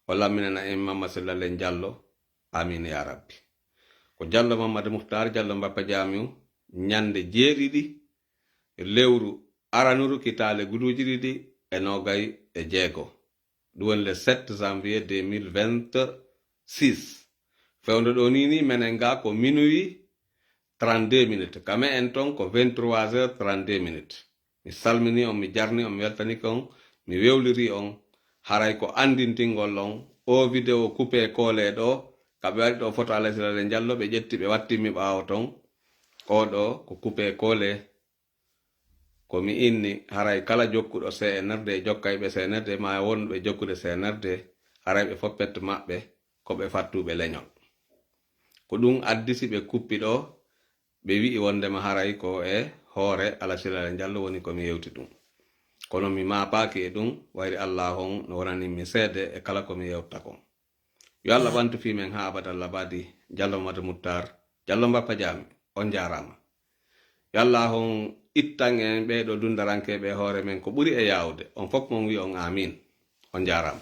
o lamminana en Mamma Silla Len Jallo. Amiin yaa Rabbi. Ko Jallo Mammadu Muhtaar Jallo Mbappa Jaamiu, ñande jeeɗiɗi lewru aranuru kitaale guluuji ɗiɗi e noogay e jeego. Ɗum woni le sept janvier deux mille vingt-six. Fewndo ɗo nii nii menen ga ko minuit trente-deux minutes. Ka me'en ton ko vingt-trois heures trente-deux minutes. Mi salmini on, mi jarni on, mi weltanike on, mi wewliri on. Haray ko andintingol on. O video coupé collé ɗo, ka ɓe waɗi ɗo photo Alasila Jallo, ɓe ƴetti ɓe wattimmi ɓaawo ton. O ɗo ko coupé collé. Ko mi inni, haray kala jokkuɗo C N R D e jokkayɓe C N R D, maa wonɓe jokkude C N R D, haray ɓe fow perte maɓɓe, ko ɓe fattuɓe leñol. Ko ɗum addi si ɓe kuppi ɗo, ɓe wi'i wondema haray ko e hoore Alasila Jallo woni ko mi yewti ɗum. Kono mi maapaaki e ɗum, wayri Allah on no wonani mi seede e kala ko mi yewta kon. Yo Allah ɓantu fii men haa abadan labadi, Jallo Mamadu Muhtaar, Jallo Mbappa Jaami, on jaaraama. Yo Allah on ittan en ɓee ɗoo dundarankeeɓe e hoore men ko ɓuri e yaawude. On fow mon wi'on aamiin. On jaaraama.